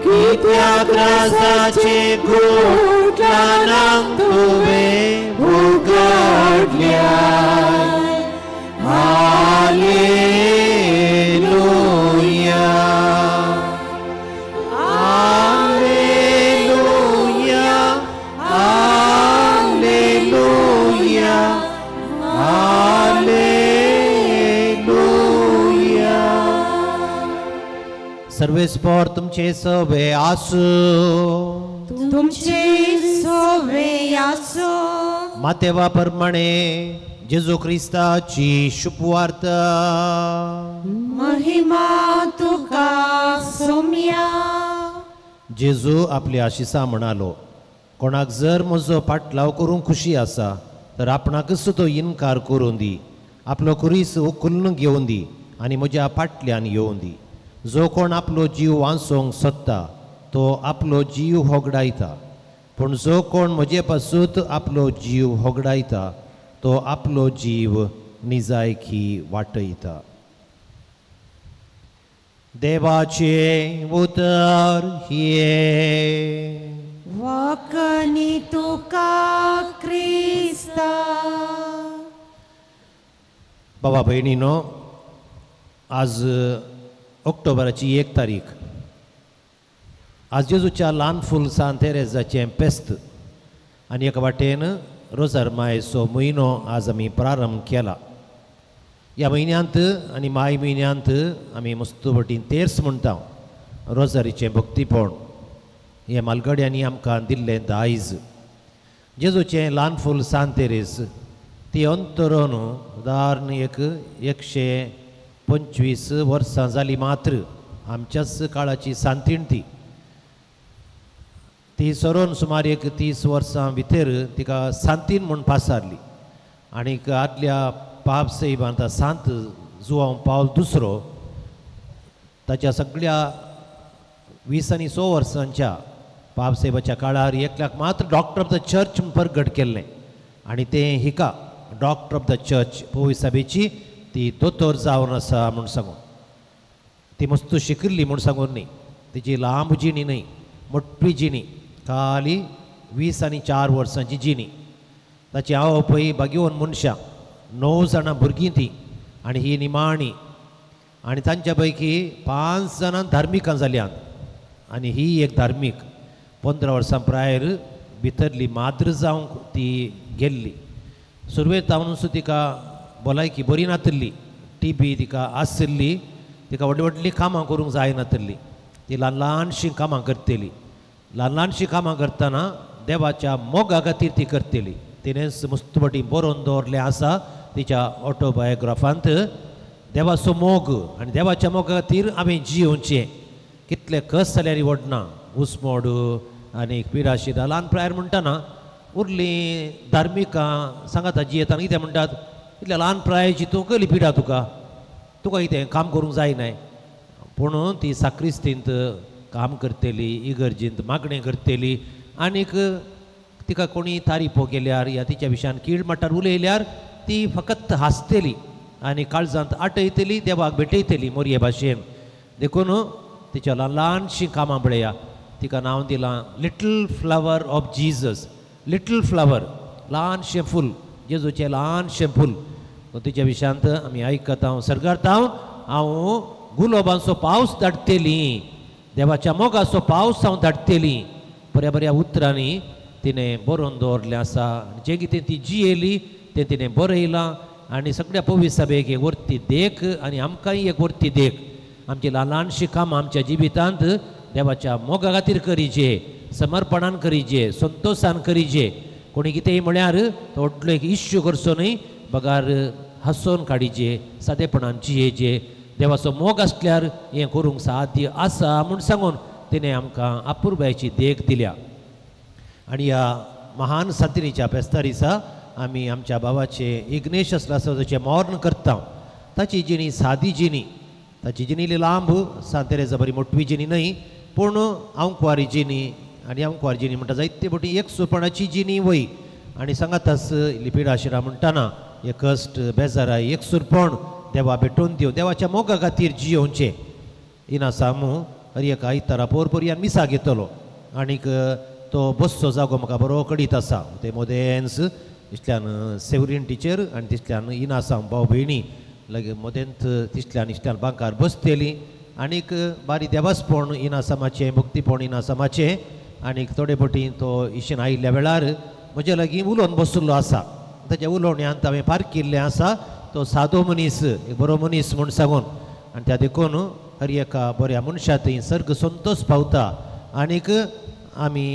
S11: कित्याक राजाचे गुटलानांक तुवें उगडल्याय. Hallelujah, hallelujah, hallelujah, hallelujah. सर्वेस्पोर तुमचे सवे आसूं.
S10: तुमचे सवे आसूं.
S11: मातेवा प्रमाणे जेजू क्रिस्ताची शुभवार्ता.
S10: महिमा तुका सोम्या.
S11: जेजू आपल्या आशिसा म्हणालो, कोणाक जर म्हजो पाटलाव करूंक खुशी आसा तर आपणाकच तो इनकार करूं दी, आपलो कुरीस उखलून घेवन दी आनी म्हज्या फाटल्यान येवन दी. जो कोण आपलो जीव वांचोवंक सोदता तो आपलो जीव होगडायता, पूण जो कोण म्हजे पासून आपलो जीव होगडायता तो आपलो जीव निजायकी वाटयता. देवाचें उतर हें.
S10: वाकनी तुका क्रिस्ता.
S11: बाबा भयणीनो, आज ऑक्टोबराची 1 तारीख. आज जेजूच्या ल्हान फूल सान तेरेजाचें पेस्त आनी एका वाटेन रोजार मायेचो म्हयनो आज आमी प्रारंभ केला. ह्या म्हयन्यांत आनी माय म्हयन्यांत आमी मस्त भटीन तेर्स म्हणटा, रोजारीचें भक्तीपण हें मालगड्यांनी आमकां दिल्लें दायज. जेजूचें ल्हान फूल सांत तेरेज ती अंतरून उदाहरण एक 125 वर्सां जालीं मात्र आमच्याच काळाची सांतीण ती ती सरोन सुमार एक 30 वर्सां भितर तिका सांतीन म्हूण पासारली. आनीक आदल्या पाप साहेबान आतां सांत जुवांव पावल दुसरो ताच्या सगळ्या 20 आनी 100 वर्सांच्या पाप साहेबाच्या काळार एकल्याक मात्र डॉक्टर ऑफ the church म्हूण परगट केल्लें आनी तें हिका डॉक्टर ऑफ the church पोवी साहेबाची ती दोतोर जावन आसा म्हूण सांगून. ती मस्त शिकिल्ली म्हूण सांगून न्ही, तिची लांब जिणी न्हय, मोठी जिणी, खाली 20 आनी 4 वर्सांची जिणी. ताची आवय पय भाग्यवन मनशां, 9 जाणां भुरगीं ती आनी ही निमाणी, आनी तांच्या पैकी 5 जाणां धार्मिकां जाल्यांत आनी ही एक धार्मीक. 15 वर्सां प्रायर भितरली माद्र जावंक ती गेल्ली. सुरवेक तावनूच तिका भलायकी बरी नातिल्ली, टीबी तिका आशिल्ली, तिका व्हडली व्हडलीं कामां करूंक जायनातिल्ली, ती ल्हान ल्हानशीं कामां करतली. ल्हान ल्हानशीं कामां करतना देवाच्या मोगा खातीर ती करतली. तिणेंच मस्त पटी बरोवन दवरलें आसा तिच्या ऑटोबायोग्राफांत, देवाचो मोग आनी देवाच्या मोगा खातीर हांवें जियोवचें. कितले कस जाल्यार व्हडना, उस्मोड आनी पिराशिरा ल्हान प्रायर म्हणटना उरलीं धार्मिकां सांगाता जियेताना कितें म्हणटात, इतल्या ल्हान प्रायची तूं कसली पिडा, तुका तुका कितें काम करूंक जायनाय. पूण ती साक्रिस्तींत काम करतली, इगर्जींत मागणें करतली आनीक तिका कोणी तारीफो केल्यार या तिच्या विशयान कीळ मटार उलयल्यार ती फकत हांसतली आनी काळजांत आटयतली, देवाक भेटयतली मोरये भाशेन. देखून तिच्या ल्हान ल्हानशीं कामां पळया. तिका नांव दिलां little flower of Jesus. Little flower, ल्हानशें फूल, जेजूचें ल्हानशें फूल. तिच्या विशयांत आमी आयकता, हांव सरगारता, हांव गुलोबांचो पावस धाडटली, देवाच्या मोगाचो पावस हांव धाडटली. बऱ्या बऱ्या उतरांनी तिणें बरोवन दवरलें आसा. जें कितें ती जियेली तें तिणें बरयलां आनी सगळ्या पवित्र सभेक एक वरती देख आनी आमकांय एक वरती देख. आमची ल्हान ल्हानशीं कामां आमच्या जिवितांत देवाच्या मोगा खातीर करीचे, समर्पणान करीचे, संतोशान करीचे. कोणी कितेंय म्हळ्यार तो व्हडलो एक इश्यू करचो न्हय, बगार हांसोवन काडीचे, सादेपणान जियेचे. देवाचो मोग आसल्यार हें करूंक साध्य आसा म्हूण सांगून तिणें आमकां अपुरबायेची देख दिल्या. आनी ह्या महान सांतिणीच्या फेस्ता दिसा आमी आमच्या भावाचे इग्नेशियस लासाचें मर्ण करता. ताची जिणी सादी जिणी, ताची जिणी लांब सांत तेरेजा बरी मोटवी जिणी न्हय, पूण आंकवारी जिणी. आनी आंकवारी जिणी म्हणटा जायते फावटी एक सुपणाची जिणी वय. आनी सांगाताच लिपिडाशिरा म्हणटाना हे कश्ट बेजाराय एक सुरपण देवा भेटोवन दिवं, देवाच्या मोगा खातीर जियोवचें. इनासामू हर एक आयतारा पोर पोरयान मिसाक येतलो आनीक तो बसचो जागो म्हाका बरो कडीत आसा. ते मोदेंच इतल्यान सेवरीन टिचर आनी तितल्यान इनासाम भाव भयणी लागीं मोदेंत तितल्यान इतल्यान बांकार बसतली आनीक बारी देवासपण इनासामाचें, भक्तीपण इनासामाचें. आनीक थोडे फावटी तो इशेन आयिल्ल्या वेळार म्हज्या लागीं उलोवन बशिल्लो आसा. ताच्या उलोवण्यांत हांवें पारखिल्लें आसा तो सादो मनीस, एक बरो मनीस म्हूण सांगून. आनी त्या देखून हर एका बऱ्या मनशा थंय सर्ग संतोश पावता. आनीक आमी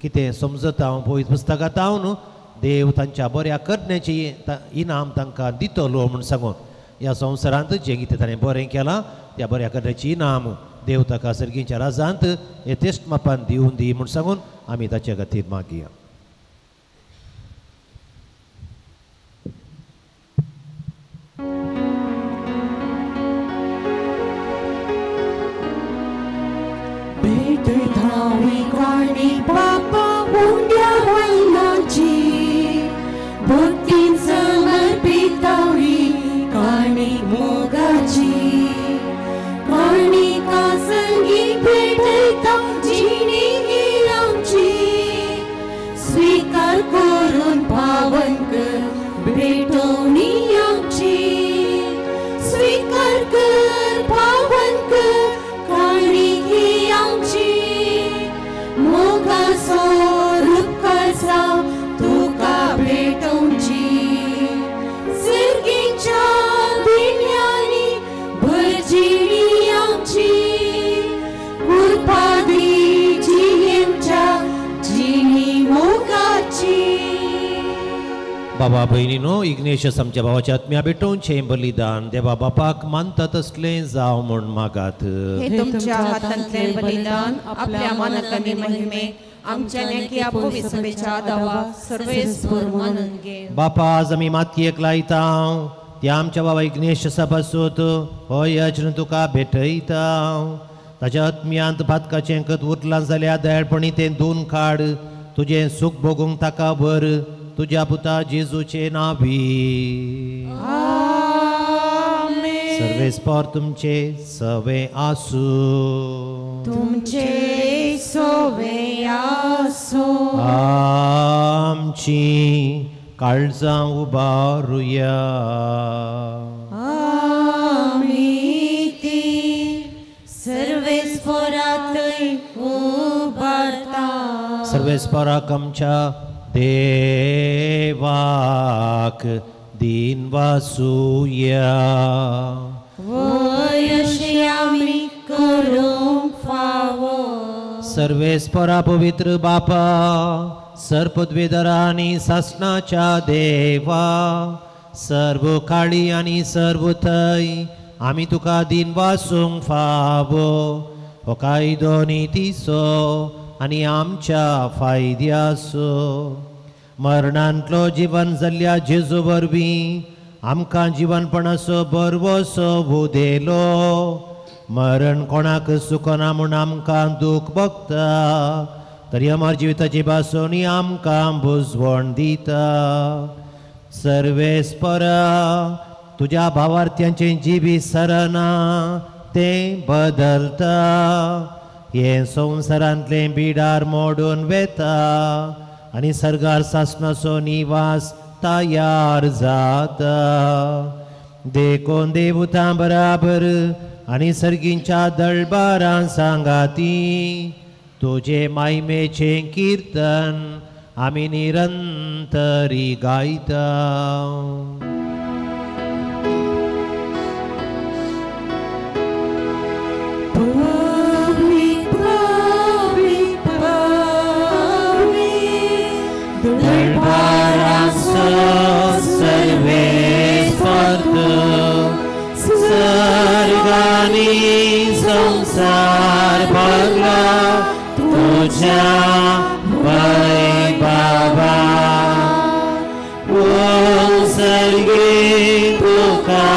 S11: कितें समजता पवित्र पुस्तकांत हांव देव तांच्या बऱ्या करण्याची इनाम तांकां दितलो म्हूण सांगून. ह्या संवसारांत जें कितें ताणें बरें केलां त्या बऱ्या करण्याची इनाम देव ताका सर्गीच्या राजांत यथेश्ट मापान दिवन दी म्हूण सांगून आमी ताच्या खातीर मागया.
S10: बापा उंड्या वैलाची भक्तीन समर्पितावी काणी मोगाची, काणिका संगी भेटयता जिणी ही आमची,
S11: बाबा भयणीनो, इग्नेशियस आमच्या भावाच्या आत्म्या भेटोवचें बलिदान देवा बापाक मानता तसलें जावं म्हूण मागात.
S3: हे तुमच्या हातांतलें बलिदान आपल्या मानक आनी महिमे आमच्या नेकिया पवित्रतेच्या दावा सर्वेस्पर मानून घे.
S11: बापा, आज आमी मातयेक लायता त्या आमच्या बाबा इग्नेशियसा पासून हो यज्ञ तुका भेटयता. ताच्या आत्म्यांत पातकाचें कत उरलां जाल्यार दयाळपणी तें धुवन काड, तुजें सूख भोगूंक ताका व्हर, तुज्या पुता जेजूचे नावी. सर्वेस्पर तुमचे सवे आसूं.
S3: तुमचे सवे आसूं.
S11: आमची काळजां उबारुया.
S3: आमी ती सर्वेस्परांतय उबारता.
S11: सर्वेस्पराक आमच्या देवाक दीन वासुया.
S3: वयशी आमी करूंक फावो.
S11: सर्वेस्परा पवित्र बापा, सर्पद्वेदरा आनी सासणाच्या देवा, सर्व काळी आनी सर्व थंय आमी तुका दीन वासूंक फावो. हो कायदो नितीचो आनी आमच्या फायद्याचो. मरणांतलो जिवन जाल्ल्या जेजू वरवीं आमकां जिवनपणाचो बरवसो उदेलो. मरण कोणाक सुकना म्हूण आमकां दूख भोगता, तरी अमर जिविताची भासोनी आमकां बुजवण दिता. सर्वेस्परा तुज्या भावार्थ्यांचें जिवीत सरना तें बदलता. हें संवसारांतलें बिडार मोडून वेता आनी सर्गार सासणाचो निवास तयार जाता. देखून देवतां बराबर आनी सर्गींच्या दळबारां सांगाती तुजे मायमेचें किर्तन आमी निरंतरी गायता. सर्गानी संसार भरला तुझ्या वैभवा. ओ सर्गे तुका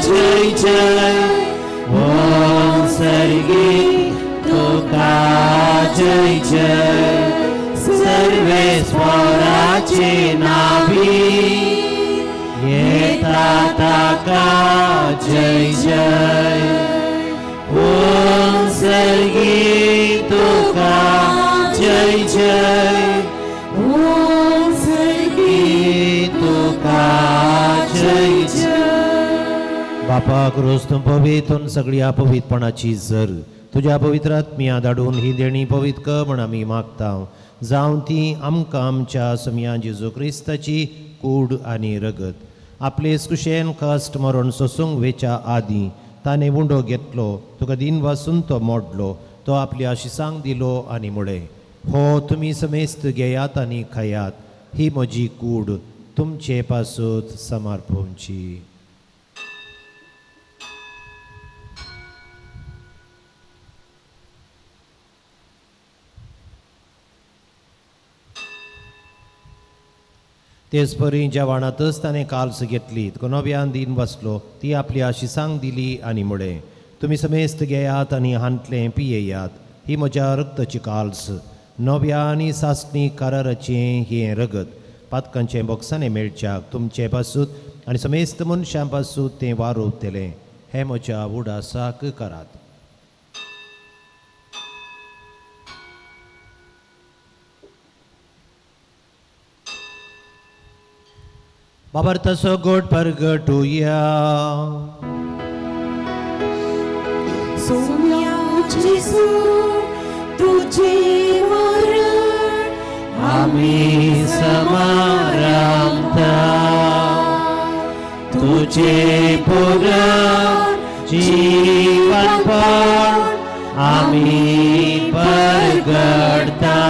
S11: जय जय, ओ सर्गे तुका जय जय. सर्वेस्पराचे नावी येता ताका जय जय. ओम सर्गी तुका जय जय, ओम सर्गी तुका जय जय. बापा क्रूस तूं पवित्र सगळी अपवित्रपणाची जर तुज्या पवित्र आत्म्या धाडून ही देणी पवित्र कर म्हण आमी मागता. जावं ती आमकां आमच्या सम्या जेजू क्रिस्ताची कूड आनी रगत. आपले कुशेन कश्ट मरण सोसूंक वेच्या आदीं ताणें उंडो घेतलो, तुका दिन वासून तो मोडलो, तो आपल्या आशिसांक दिलो आनी म्हळें, हो तुमी समेस्त घेयात आनी खायात, ही म्हजी कूड तुमचे पासून समर्पणची. तेच परी जेवणांतच ताणें काल्स घेतली, नव्यान दिन बसलो, ती आपली आशिसांक दिली आनी म्हळें, तुमी समेस्त घेयात आनी हांतलें पियेयात, ही म्हज्या रक्ताची काल्स, नव्या आनी सासणी कराराचें हें रगत, पातकांचें बोक्सांनी मेळच्याक तुमचे पासून आनी समेस्त मनशां पासून तें वारोवतलें. हें म्हज्या उडासाक करात. बाबर तसो गोड परगटुया.
S10: सोम्या जेजू तुझे मरण
S11: आमी समारंभता, तुझे पुनर जीवनपण आमी परगटता.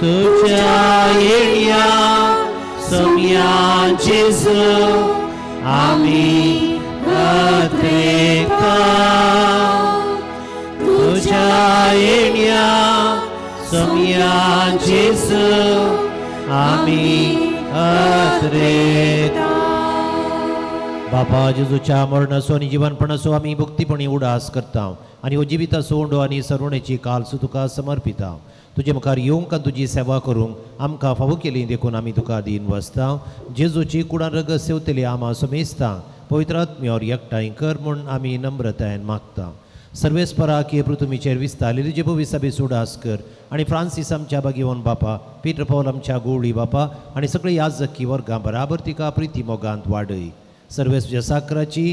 S11: तुझ्या येण्या सोम्या जेजू आमी अत्रेकता तुझ्या येण्या सोम्या जेजू आमी अत्रेकता. बापा जेजूच्या मरणाचो आनी जिवनपणाचो आमी भक्तीपणी उडास करता आनी हो जिविताचो उंडो आनी सरुणेची कालसो तुका समर्पिता. तुजे मुखार येवंक आनी तुजी सेवा करूंक आमकां फावो केली देखून आमी तुका दीन वसता. जेजूची कुडान रगत सेवतली आमा समेस्ता पवित्र आत्म्यावर एकठांय कर म्हूण आमी नम्रतायेन मागता. सर्वेस्परा की पृथ्वीचेर विस्तारलेली जे पवित्र उडास कर आनी फ्रांसीस आमच्या बागेवन बापा, पीटर पॉल आमच्या गोवळी बापा आनी सगळे याजकी वर्गां बराबर तिका प्रिती मोगांत वाडय. सर्वेस तुज्या साकराची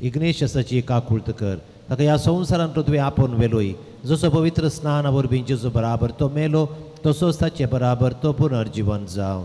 S11: इग्नेशसाची काकुळत कर. ताका ह्या संवसारांत तुवें आपोवन व्हेलोय. जसो पवित्र स्नाना वरवीं जेजू बराबर तो मेलो तसोच ताचे बराबर तो पुनर्जिवन जावं.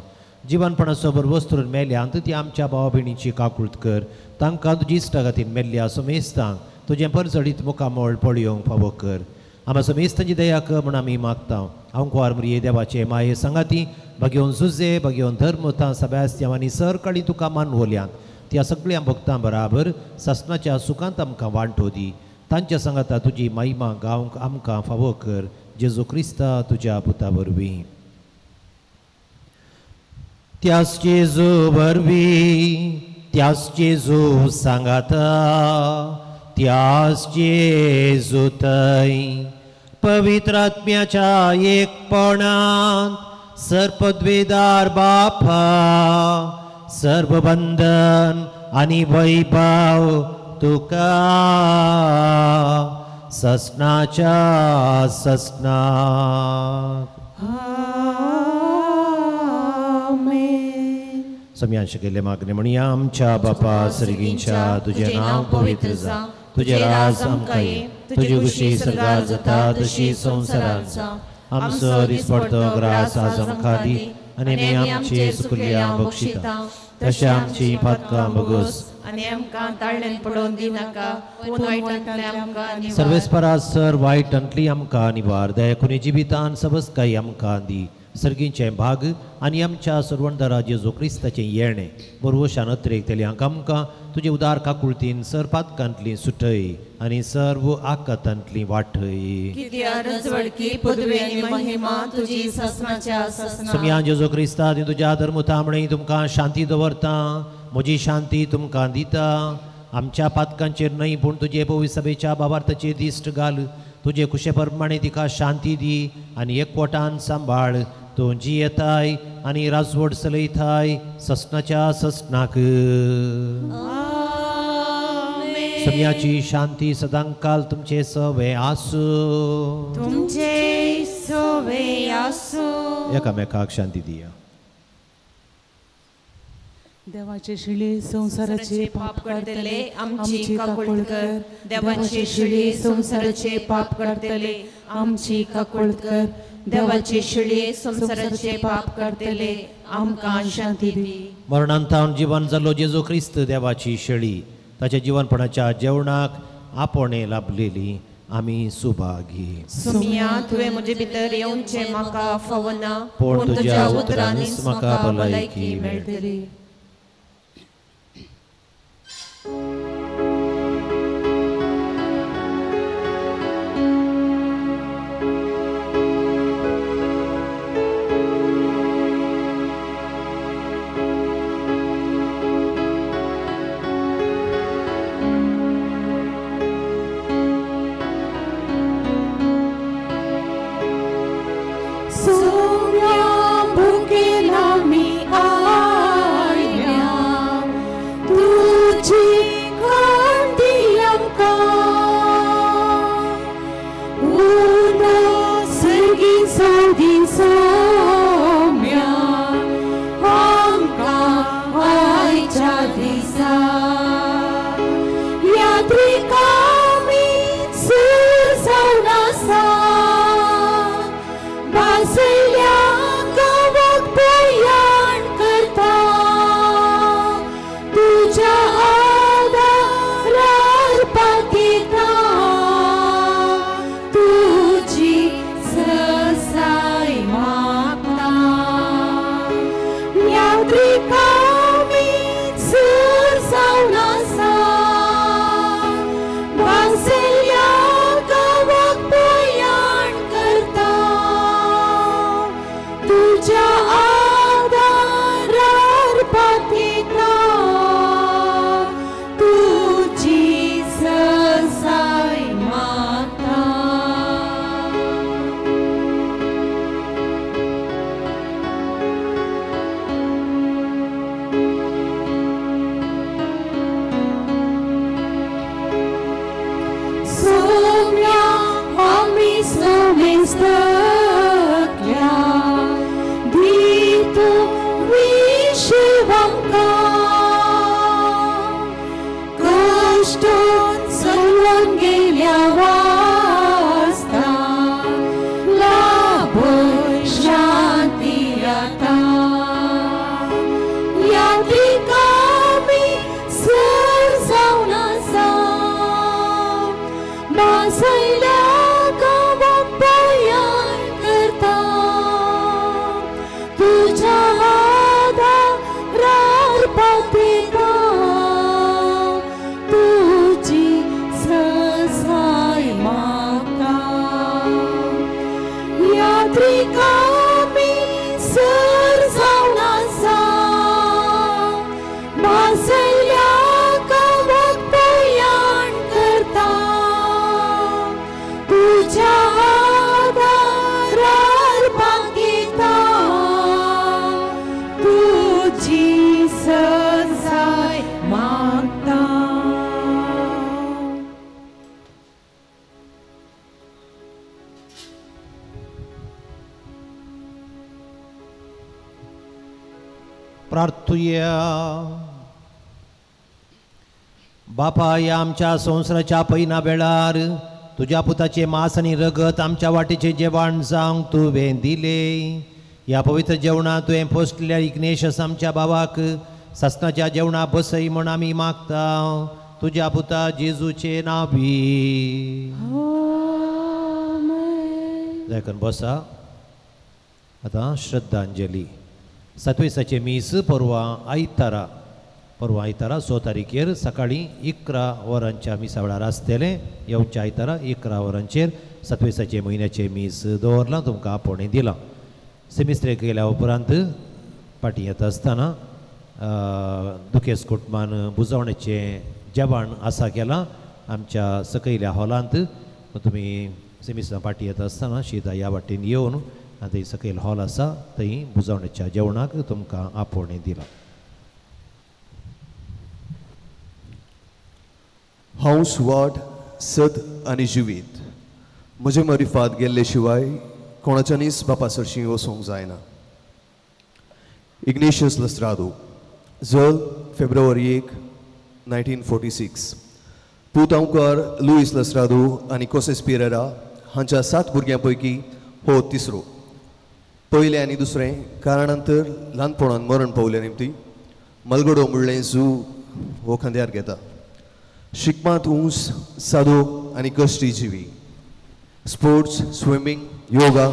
S11: जिवनपणाचो बरवस्तरून मेल्यांत ती आमच्या भावा भयणीची काकुळत कर. तांकां तुजी इश्टागतीन मेल्ल्या समेस्तांक तुजें परजळीत मुखामळ पळोवंक फावो कर. आमकां समेस्तांची दया कर म्हूण आमी मागता. आंकवार मुरये देवाचे माये सांगाती बागेवन जुजे बागेवन धर्मतां सब्यास्त्यांव आनी सरकाळी तुका मानवल्यांत त्या सगळ्या भक्तां बराबर सासणाच्या सुखांत आमकां वांटो दी. तांच्या सांगाता तुजी महिमा गावंक आमकां फावो कर. जेजू क्रिस्ता तुज्या पुता वरवीं. त्याच जेजू वरवीं, त्याच जेजू सांगाता, त्याच जेजू थंय पवित्र आत्म्याच्या एकपणांत सर्पद्वेदार बापा सर्व बंधन आनी वैभव तुका ससनाच्या ससनाक.
S10: आमेन.
S11: सम्यान शिकयल्ले मागणें म्हणया. आमच्या बापा सर्गींच्या तुजें नांव पवित्र जावं, तुजें राज आमकां ये, तुजी खुशी सर्गार जाता तशी संवसारांत जावं. आमचो दिसपडतो ग्रास आज आमकां दी आनी आमी आमचे चुकल्या बक्षिता तशें आमची पातकां भोगोस
S3: आनी आमकां ताळ्यान पडोवन दिनाका पूण वायटांतलें आमकां निवार.
S11: सर्वेस्परा सर वायटांतली आमकां निवार. दयाकुनी जिवितान सबसकाय आमकां दी. सर्गींचें भाग आनी आमच्या सर्वंदरा जेजू क्रिस्ताचें येणें बरवशान अत्रेकतल्यांक आमकां तुजे उदार काकुळतीन सर पातकांतली सुटय आनी सर्व आकातांतली वाटय.
S3: कित्याक रजवडकी पदवी आनी महिमा तुजी सासणाच्या सासणाक.
S11: सोमया जेजू क्रिस्ता तुज्या धर्मतामणे तुमकां शांती दवरता, म्हजी शांती तुमकां दिता. आमच्या पातकांचेर न्हय पूण तुजे पवित्र सभेच्या बाबार्थाचेर दिश्ट घाल. तुजे कुशे प्रमाणे तिका शांती दी आनी एकवटान सांबाळ. तूं जियेताय आनी राजवट चलयताय ससनाच्या ससनाक. सम्याची शांती सदांकाल तुमचे सवे आसूं.
S3: तुमचे सवे आसूं.
S11: एकामेकाक शांती दिया.
S10: देवाचे शिळे संवसाराचे पाप काडटले आमची काकूळ कर. देवाचे शिळे संवसाराचे पाप काडटले आमची काकूळ कर.
S3: देवाचे शिळे संवसाराचे पाप काडटले आमकां शांती दी.
S11: मरणांतावन जिवन जाल्लो जेजू क्रिस्त देवाची शेळी ताच्या जिवनपणाच्या जेवणाक आपोणे लाभलेली आमी सुभागी.
S3: सोम्या तुवें म्हजे भितर येवचें म्हाका फावना
S11: पूण तुज्या उतरांनीच म्हाका भलायकी
S3: मेळटली.
S10: Africa.
S13: भासयल्या गांवाक पयाण करता तुज्या आदारार पावता तुजी सजाय म्हाका यात्रिका मी सर जावन आसा भासयल्या गांवाक पयाण करता तुज्या आदारार पावता तुजी सजाय मागता.
S11: प्रार्थुया. बापा, ह्या आमच्या संवसाराच्या पयना वेळार तुज्या पुताचे मांस आनी रगत आमच्या वाटेचें जेवण जावंक तुवें दिलें. ह्या पवित्र जेवणांत तुवें पोसलेल्या इग्नेशस आमच्या बाबाक सासणाच्या जेवणा बसय म्हूण आमी मागता तुज्या पुता जेजूचे नांवी. जायकन बसा. आतां श्रद्धांजली. सातवेसाचें मीस परवां आयतारा, परवां आयतारा 6 तारखेर सकाळीं 11 वरांच्या मिसा वेळार आसतलें. येवच्या आयतारा 11 वरांचेर सातवेसाचें म्हयन्याचें मीस दवरलां, तुमकां आपोवणें दिलां. सेमिस्त्रेक गेल्या उपरांत फाटीं येता आसतना दुखेस कुटुंबान बुजवणेचें जेवण आसा केलां आमच्या सकयल्या हॉलांत. तुमी सेमिस्त्रां फाटीं येता आसतना शिदा ह्या वाटेन येवन आनी थंय सकयल हॉल आसा थंय बुजवणेच्या जेवणाक तुमकां आपोवणें दिलां.
S14: हांव सुवाट सत आनी जिवीत म्हजे मरिफात गेल्ले शिवाय कोणाच्यानीच बापा सरशीं वचूंक जायना. इग्नेशियस लस्त्रादो, जल फेब्रुवारी 1, 1946. पूत अंवकार लुईस लस्त्रादो आनी कोसेस पिरेरा हांच्या 7 भुरग्यां पैकी हो तिसरो. पयलें आनी दुसरें कारणांतर ल्हानपणान मरण पावले निमती मलगडो म्हणलें जू हो खांद्यार घेता. शिकपांत ऊंच, सादो आनी कश्टी जिवी. स्पोर्ट्स, स्विमींग, योगा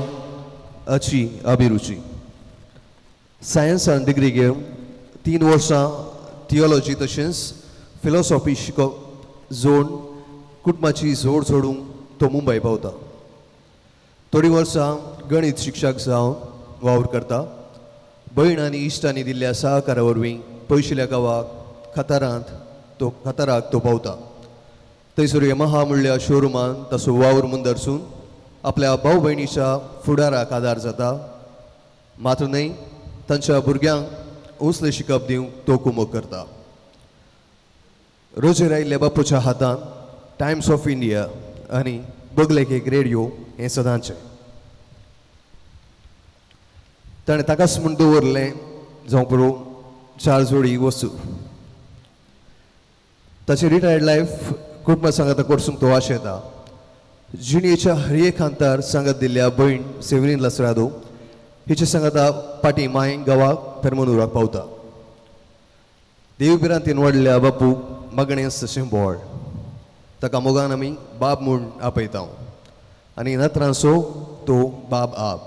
S14: हाची अभिरुची. सायन्सान डिग्री घेवन 3 वर्सां थियोलॉजी तशेंच फिलॉसॉफी शिकप जोड कुटुंबाची जोड सोडूंक तो मुंबय पावता. थोडीं वर्सां गणीत शिक्षक जावन वावर करता. भयण आनी इश्टांनी दिल्ल्या सहकारा वरवीं पयशिल्ल्या गांवाक खताराक तो पावता. थंयसर यमहा म्हणल्या शोरुमान ताचो वावर मुंदरसून आपल्या भाव भयणीच्या फुडाराक आदार जाता. मात्र न्हय, तांच्या भुरग्यांक उंचलें शिकप दिवंक तो कुमक करता. रोजेर आयिल्ल्या बापूच्या हातांत टायम्स ऑफ इंडिया आनी बगलेक एक रेडियो हें सदांचें. ताणें ताकाच म्हूण दवरलें जावं पुरो 4 जोडी वस्तू. ताची रिटायर्ड लायफ कुटुंबा सांगाता करसूंक तो आशेता. जिणेच्या हर एक हांतार सांगात दिल्ल्या भयण सेवरीन लसरादो हिचे सांगाता पाटी माय गांवाक पेरमनुराक पावता. देवभिरांतीन वाडल्या बापू मागणें तशें बोळ ताका मोगान आमी बाब म्हूण आपयता आनी नात्रांसो तो बाब आप.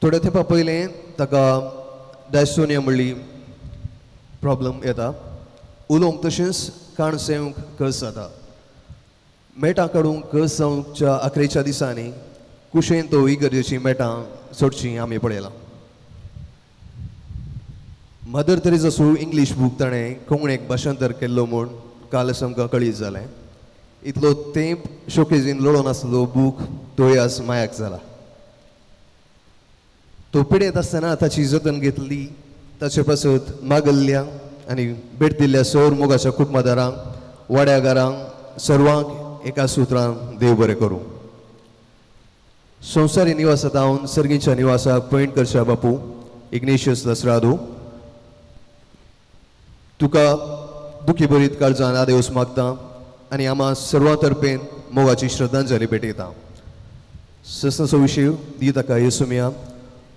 S14: थोड्या तेंपा पयलें ताका डायस्टोनिया म्हणली प्रॉब्लम येता. उलोवंक तशेंच काण सेवंक कस जाता. मेटां काडूंक कस जावच्या आखरेच्या दिसांनी कुशेन तो इगर्जेचीं मेटां सोडचीं आमी पळयलां. मदर तेरेजाचो इंग्लीश बूक ताणें कोंकणीक भाशांतर केल्लो म्हूण काल आमकां कळीत जालें. इतलो तेंप शोकेजीन लोळोन आसलो बूक तोय आज मायाक जाला. तो पिडेंत आसतना ताची जतन घेतली ताचे पासत मागल्ल्या आनी भेट दिल्ल्या सौर मोगाच्या कुटुंबादारांक, वाड्यागारांक, सर्वांक एका सुत्रान देव बरें करूं. संवसारी निवासांत हांव सर्गीच्या निवासाक पयण करच्या बापू इग्नेशियस लसरादो तुका दुखी भरीत काळजान आदेवस मागता आनी आमा सर्वां तर्फेन मोगाची श्रद्धांजली भेटयता. ससनाचो विशय दी ताका येसुमिया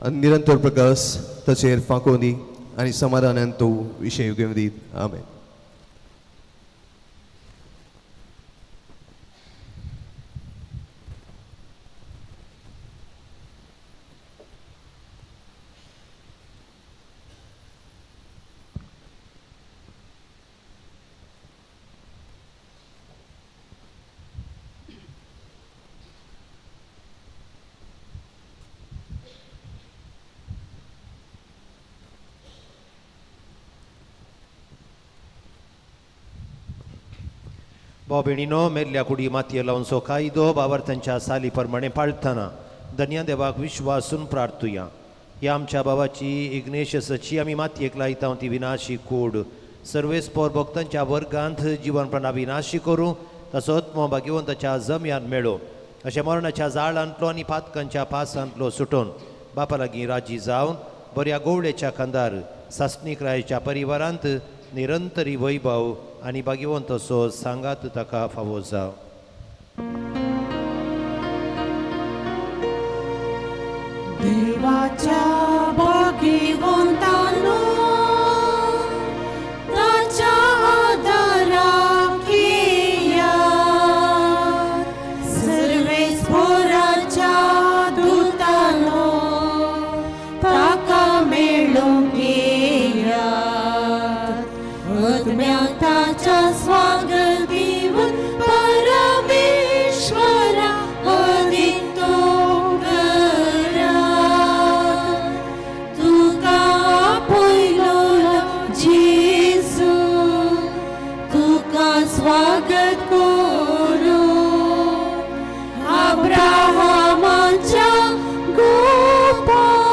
S14: आनी निरंतर प्रकाश ताचेर फांकोवन दी आनी समाधानान तो विशय घेवन दी. आमेन.
S11: भाव भयणीनो, मेल्ल्या कुडी मातये लावचो कायदो बाबार्थांच्या साली प्रमाणे पाळतना धन्या देवाक विश्वासून प्रार्थुया. ह्या आमच्या बाबाची इग्नेशियसाची आमी मातयेक लायता ती विनाशी कूड सर्वेस्पोर भक्तांच्या वर्गांत जिवनपणा विनाशी करूं, ताचो आत्मो भाग्यवंताच्या जमयान मेळो. अशें मरणाच्या जाळांतलो आनी पातकांच्या पासांतलो सुटून बापा लागीं राजी जावन बऱ्या गोवळेच्या खांदार सासणीक रायच्या परिवारांत निरंतरी वैभव आनी भाग्यवंत असो सांगात ताका फावो जावं.
S13: देवाच्या भाग्यवंतानो ताच्या आदाराक येयात, सर्वेस्पोराच्या दुतानो ताका मेळूंक येयात, आत्म्याक ताच्या स्वागत दिवन परमेश्वरा अदितो करात. तुका पयलो जेजू तुका स्वागत करूं, अब्राहमाच्या गोपांत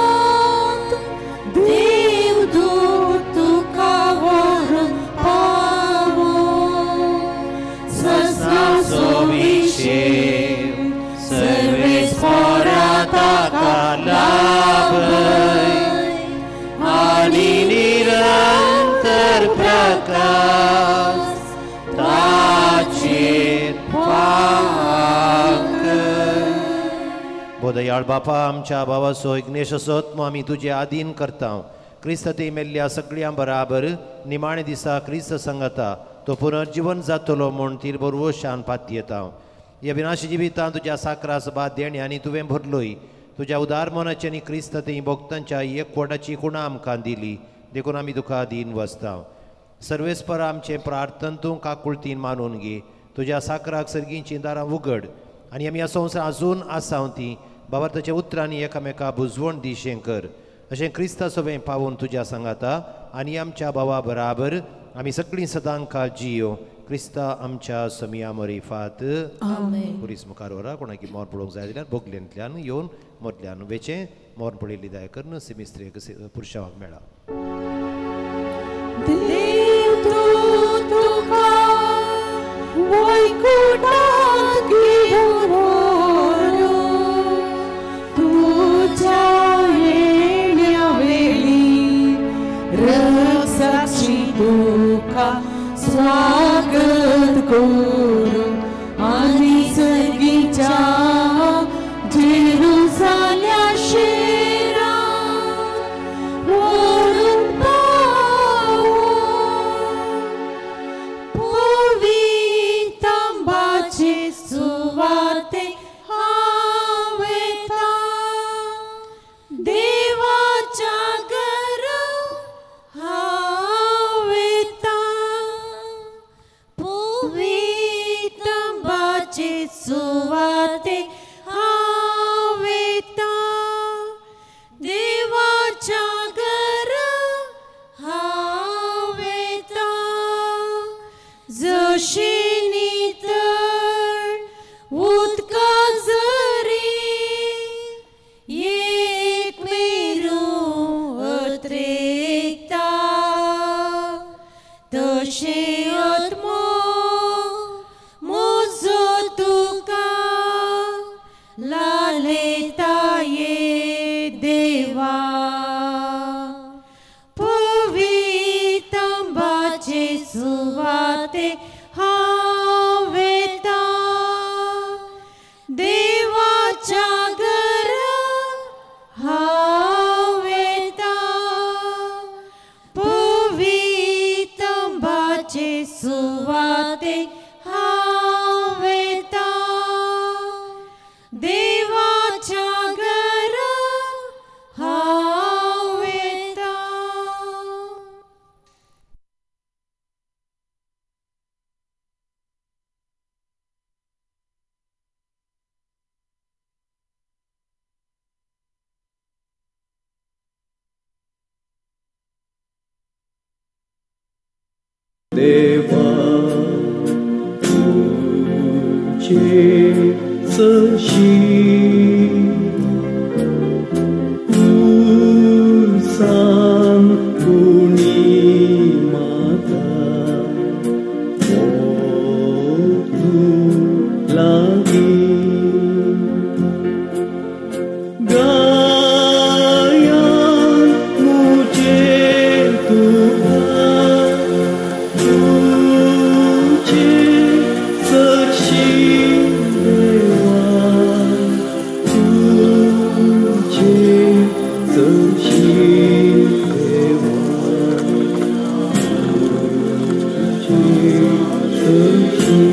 S13: देवदूत तुका व्हरून पावो, सस्नाचो
S11: विशेष सर्वेस्पोरा ताका लाभय आनी निरंतर प्रकाश ताचेर फांकय. बोदयाळ बापा, आमच्या भावाचो इग्नेशियसो आत्मो आमी तुजे आदीन करता. क्रिस्त ते मेल्ल्या सगळ्यां बराबर निमाणे दिसा क्रिस्त सांगता तो पुनर्जीवन जातलो म्हूण तिर बरवशान पातयेता. ह्या विनाशी जिवितांत तुज्या साकरास बाद देणे आनी तुवें भरलोय तुज्या उदार मनाची आनी क्रिस्त ते भक्तांच्या एकवटाची कुणा आमकां दिली, देखून आमी तुका दीन वसता. सर्वेस्पर आमचें प्रार्थन तूं काकुळतीन मानून घे. तुज्या साकराक सर्गींचीं दारां उगड आनी आमी ह्या संवसार अजून आसाव ती बाबा ताच्या उतरांनी एकामेका बुजवण दिशें कर. अशें क्रिस्ता सवें पावून तुज्या सांगाता आनी आमच्या भावा बराबर आमी सगळीं सदांकाळ जियो क्रिस्ता आमच्या समिया मरिफात. पुलीस मुखार वरा कोणाकी मोर पळोवंक जाय जाल्यार बोगलेंतल्यान येवन मोदल्यान वेचें मोर पळयल्ली दाय करून सिमिस्त्रेक पुरशावाक मेळा.
S13: देवदूत तुका वैकुंठांत घेवन व्हरूं, तुज्या येण्या वेळी रक्साक्षी तुका स्वागत करूं, आनी सर्गीच्या जेरुजाल्या शेरांत व्हरून पावो, पवितांबाचे सुवाते हांव वता, देवाच्या घरा हांव वता, पवितांबाचे सुवाते हांव वता, देवाच्या घरा हांव वता, जशी नितळ उदका झरी एक मेरू अत्रेकता, तशें आत्मो म्हजो तुका लालयता ये देवा, पवितांबाचे सुवाते हांव वता, देवाच्या घरा हांव वता, पवितांबाचे सुवाते हांव वता, देवाच्या घरा हांव वता.
S9: देवा तूं तुझे सशी उसान कुणी माता तू लागी गाया मुझे तुझा तुझे सशी देवा तुझे सशी देवा तुझे सशी।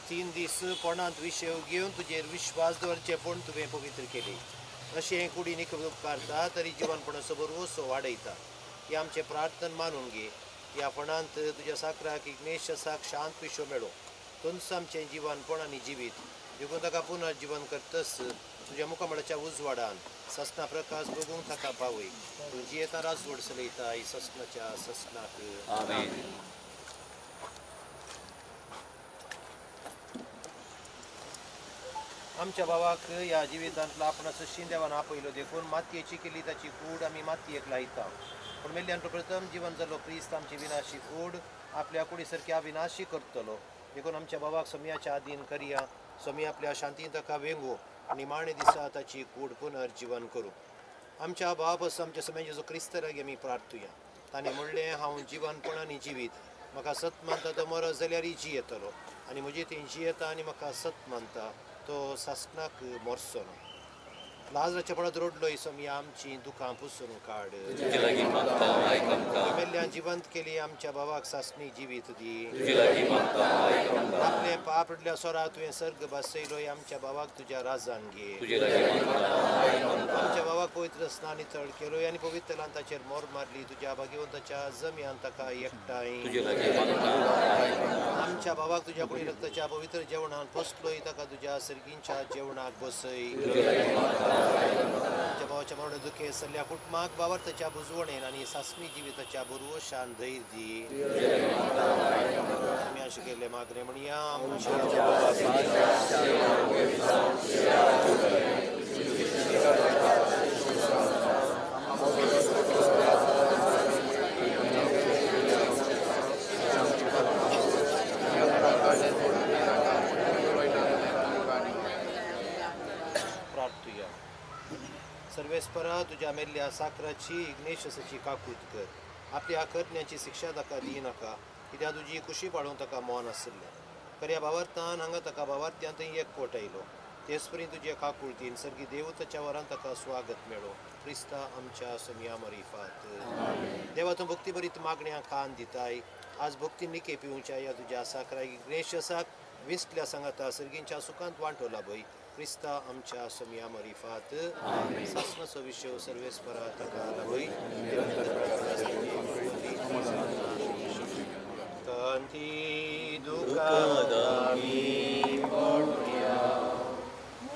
S8: तीन दीस कोणांत विशेव घेवन तुजेर विश्वास दवरचे पूण तुवें पवित्र केली अशें कुडीन उपकारता तरी जिवनपणाचो भरवंसो वाडयता। ही आमचें प्रार्थना मानून घे। ह्या फणांत तुज्या साकराक इग्नेशसाक शांत विश्व मेळो। तुमच आमचें जिवनपण आनी जिवीत देखून ताका पुनर्जिवन करतस तुज्या मुखामळाच्या उजवाडान ससना प्रकाश बघूंक ताका पावय। तूं जियेता राजवड चलयता ससनाच्या ससनाक आमेन। आमच्या बाबाक ह्या जिवितांतलो आपणा सशीन देवान आपयलो देखून मातयेची केली ताची कूड आमी मातयेक लायता। पूण मेल्ल्यान प्रथम जिवन जालो क्रिस्त आमची विनाशी कूड आपल्या कुडी सारकी अविनाशी करतलो देखून आमच्या बाबाक सम्याच्या आदीन करया। स्वामी आपल्या शांतीन ताका वेंगू आनी माणे दिसा ताची कूड पुनर्जिवन करूं। आमच्या बाबा आमच्या सम्या जेजू क्रिस्त लागीं आमी प्रार्थुया। ताणें म्हणलें हांव जिवनपण आनी जिवीत म्हाका सत मानता तो मरत जाल्यारय जियेतलो आनी म्हजी ती जियेता आनी म्हाका सत मानता तो सासणाक मरचो ना। लाजराच्या पणांत रडलो स्वामी आमची दुखां पुसून काड। मेल्ल्यान जिवंत केली आमच्या बाबाक सासणी जिवीत दी। आपले पाप रडल्या सोरा तुवें सर्ग बसयलो आमच्या बाबाक तुज्या राजान घे। आमच्या बाबाक पवित्र स्नान नितळ केलो आनी पवित्रलान ताचेर मोर मारली तुज्या भाग्यवंताच्या जमयान ताका एकठांय। आमच्या बाबाक तुज्या कुडी रक्ताच्या पवित्र जेवणान पोसलोय ताका तुज्या सर्गींच्या जेवणाक बसय। आमच्या भावाच्या मरण दुखे सल्ल्या कुटुंबाक बाबार्थाच्या बुजवणेन आनी सासणी जिविताच्या भरवशान धैर्य दी। आमी अशें केल्लें मागणें म्हणया आमच्या देवा तुज्या मेल्ल्या साकराची इग्नेशसाची काकूत कर. आपल्या करण्याची शिक्षा ताका दिनाका, कित्याक तुजी खुशी पाडूंक ताका मन आशिल्लें. खऱ्या भावार्थान हांगा ताका भावार्थ्यान थंय एकवट आयलो. तेच परी तुजे काकुळतीन सर्गी देवताच्या वरान ताका स्वागत मेळो. क्रिस्ता आमच्या सोमया मरिफात. देवा तूं भक्ती बरीत मागण्या कान दिताय. आज भक्ती निके पिवच्या ह्या तुज्या साकरा इग्नेशसाक विसल्या सांगाता सर्गींच्या सुखांत वांटो लाभय. क्रिस्ता आमच्या सोमया मरिफात. सासनाचो विशय सर्वेस्परा ताका लाभय. कांती दुकादामी पडया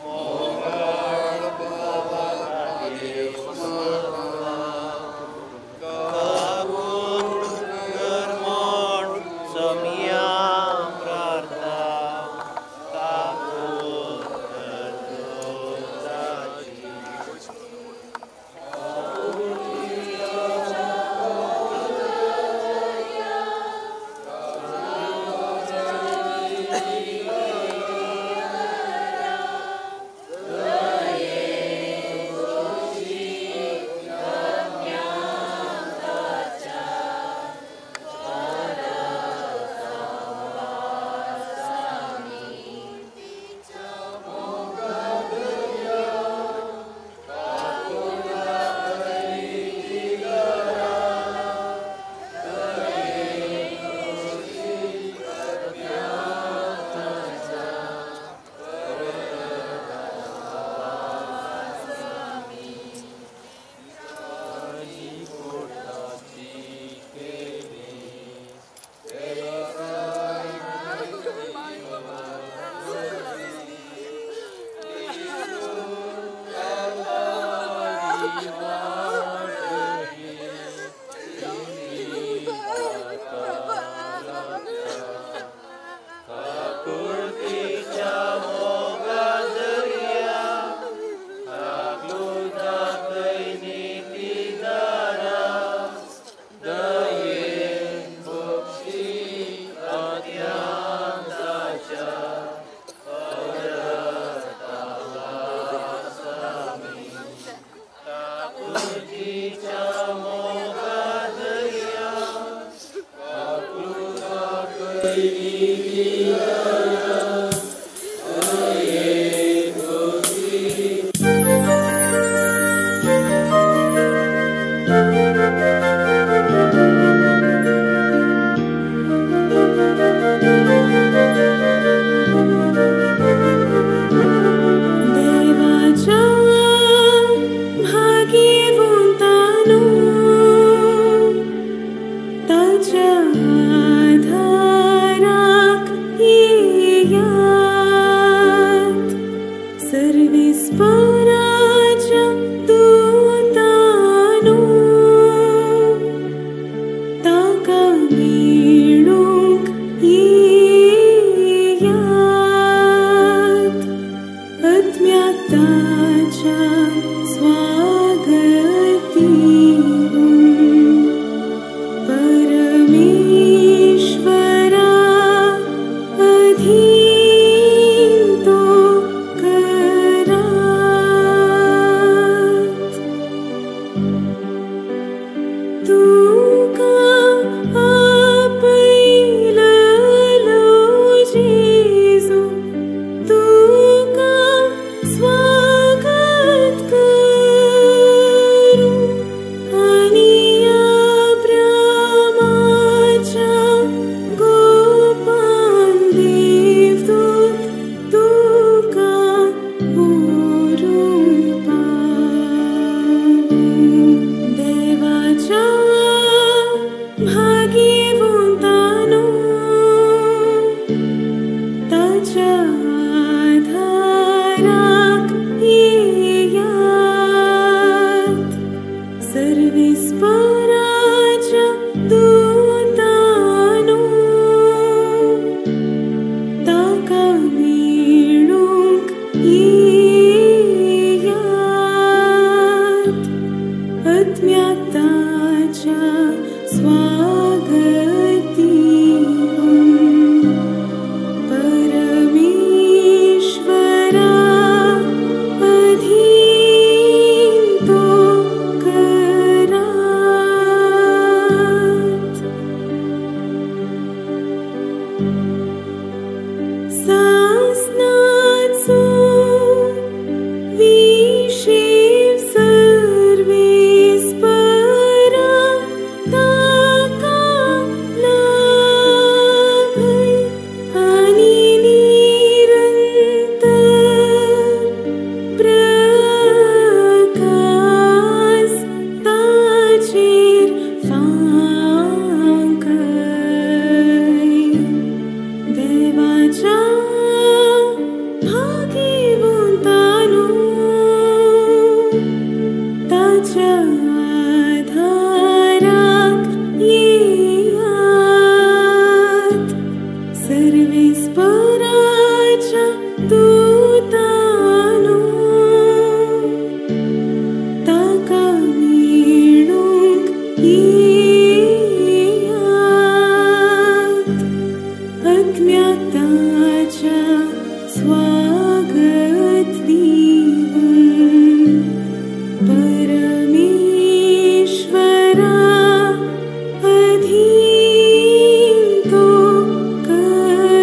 S8: मोगाळ बाबा देव स्मरता काबूल कर म्हण सोमया प्रार्था काबूल कर ताची.
S13: परमेश्वरा अधीन तो
S15: मोगाच्या आधाराक येयात, सर्वेस्पराच्या दूतानो ताका मेळूंक येयात, आत्म्याक ताच्या स्वागत दिवन परमेश्वरा अधीन तो करात.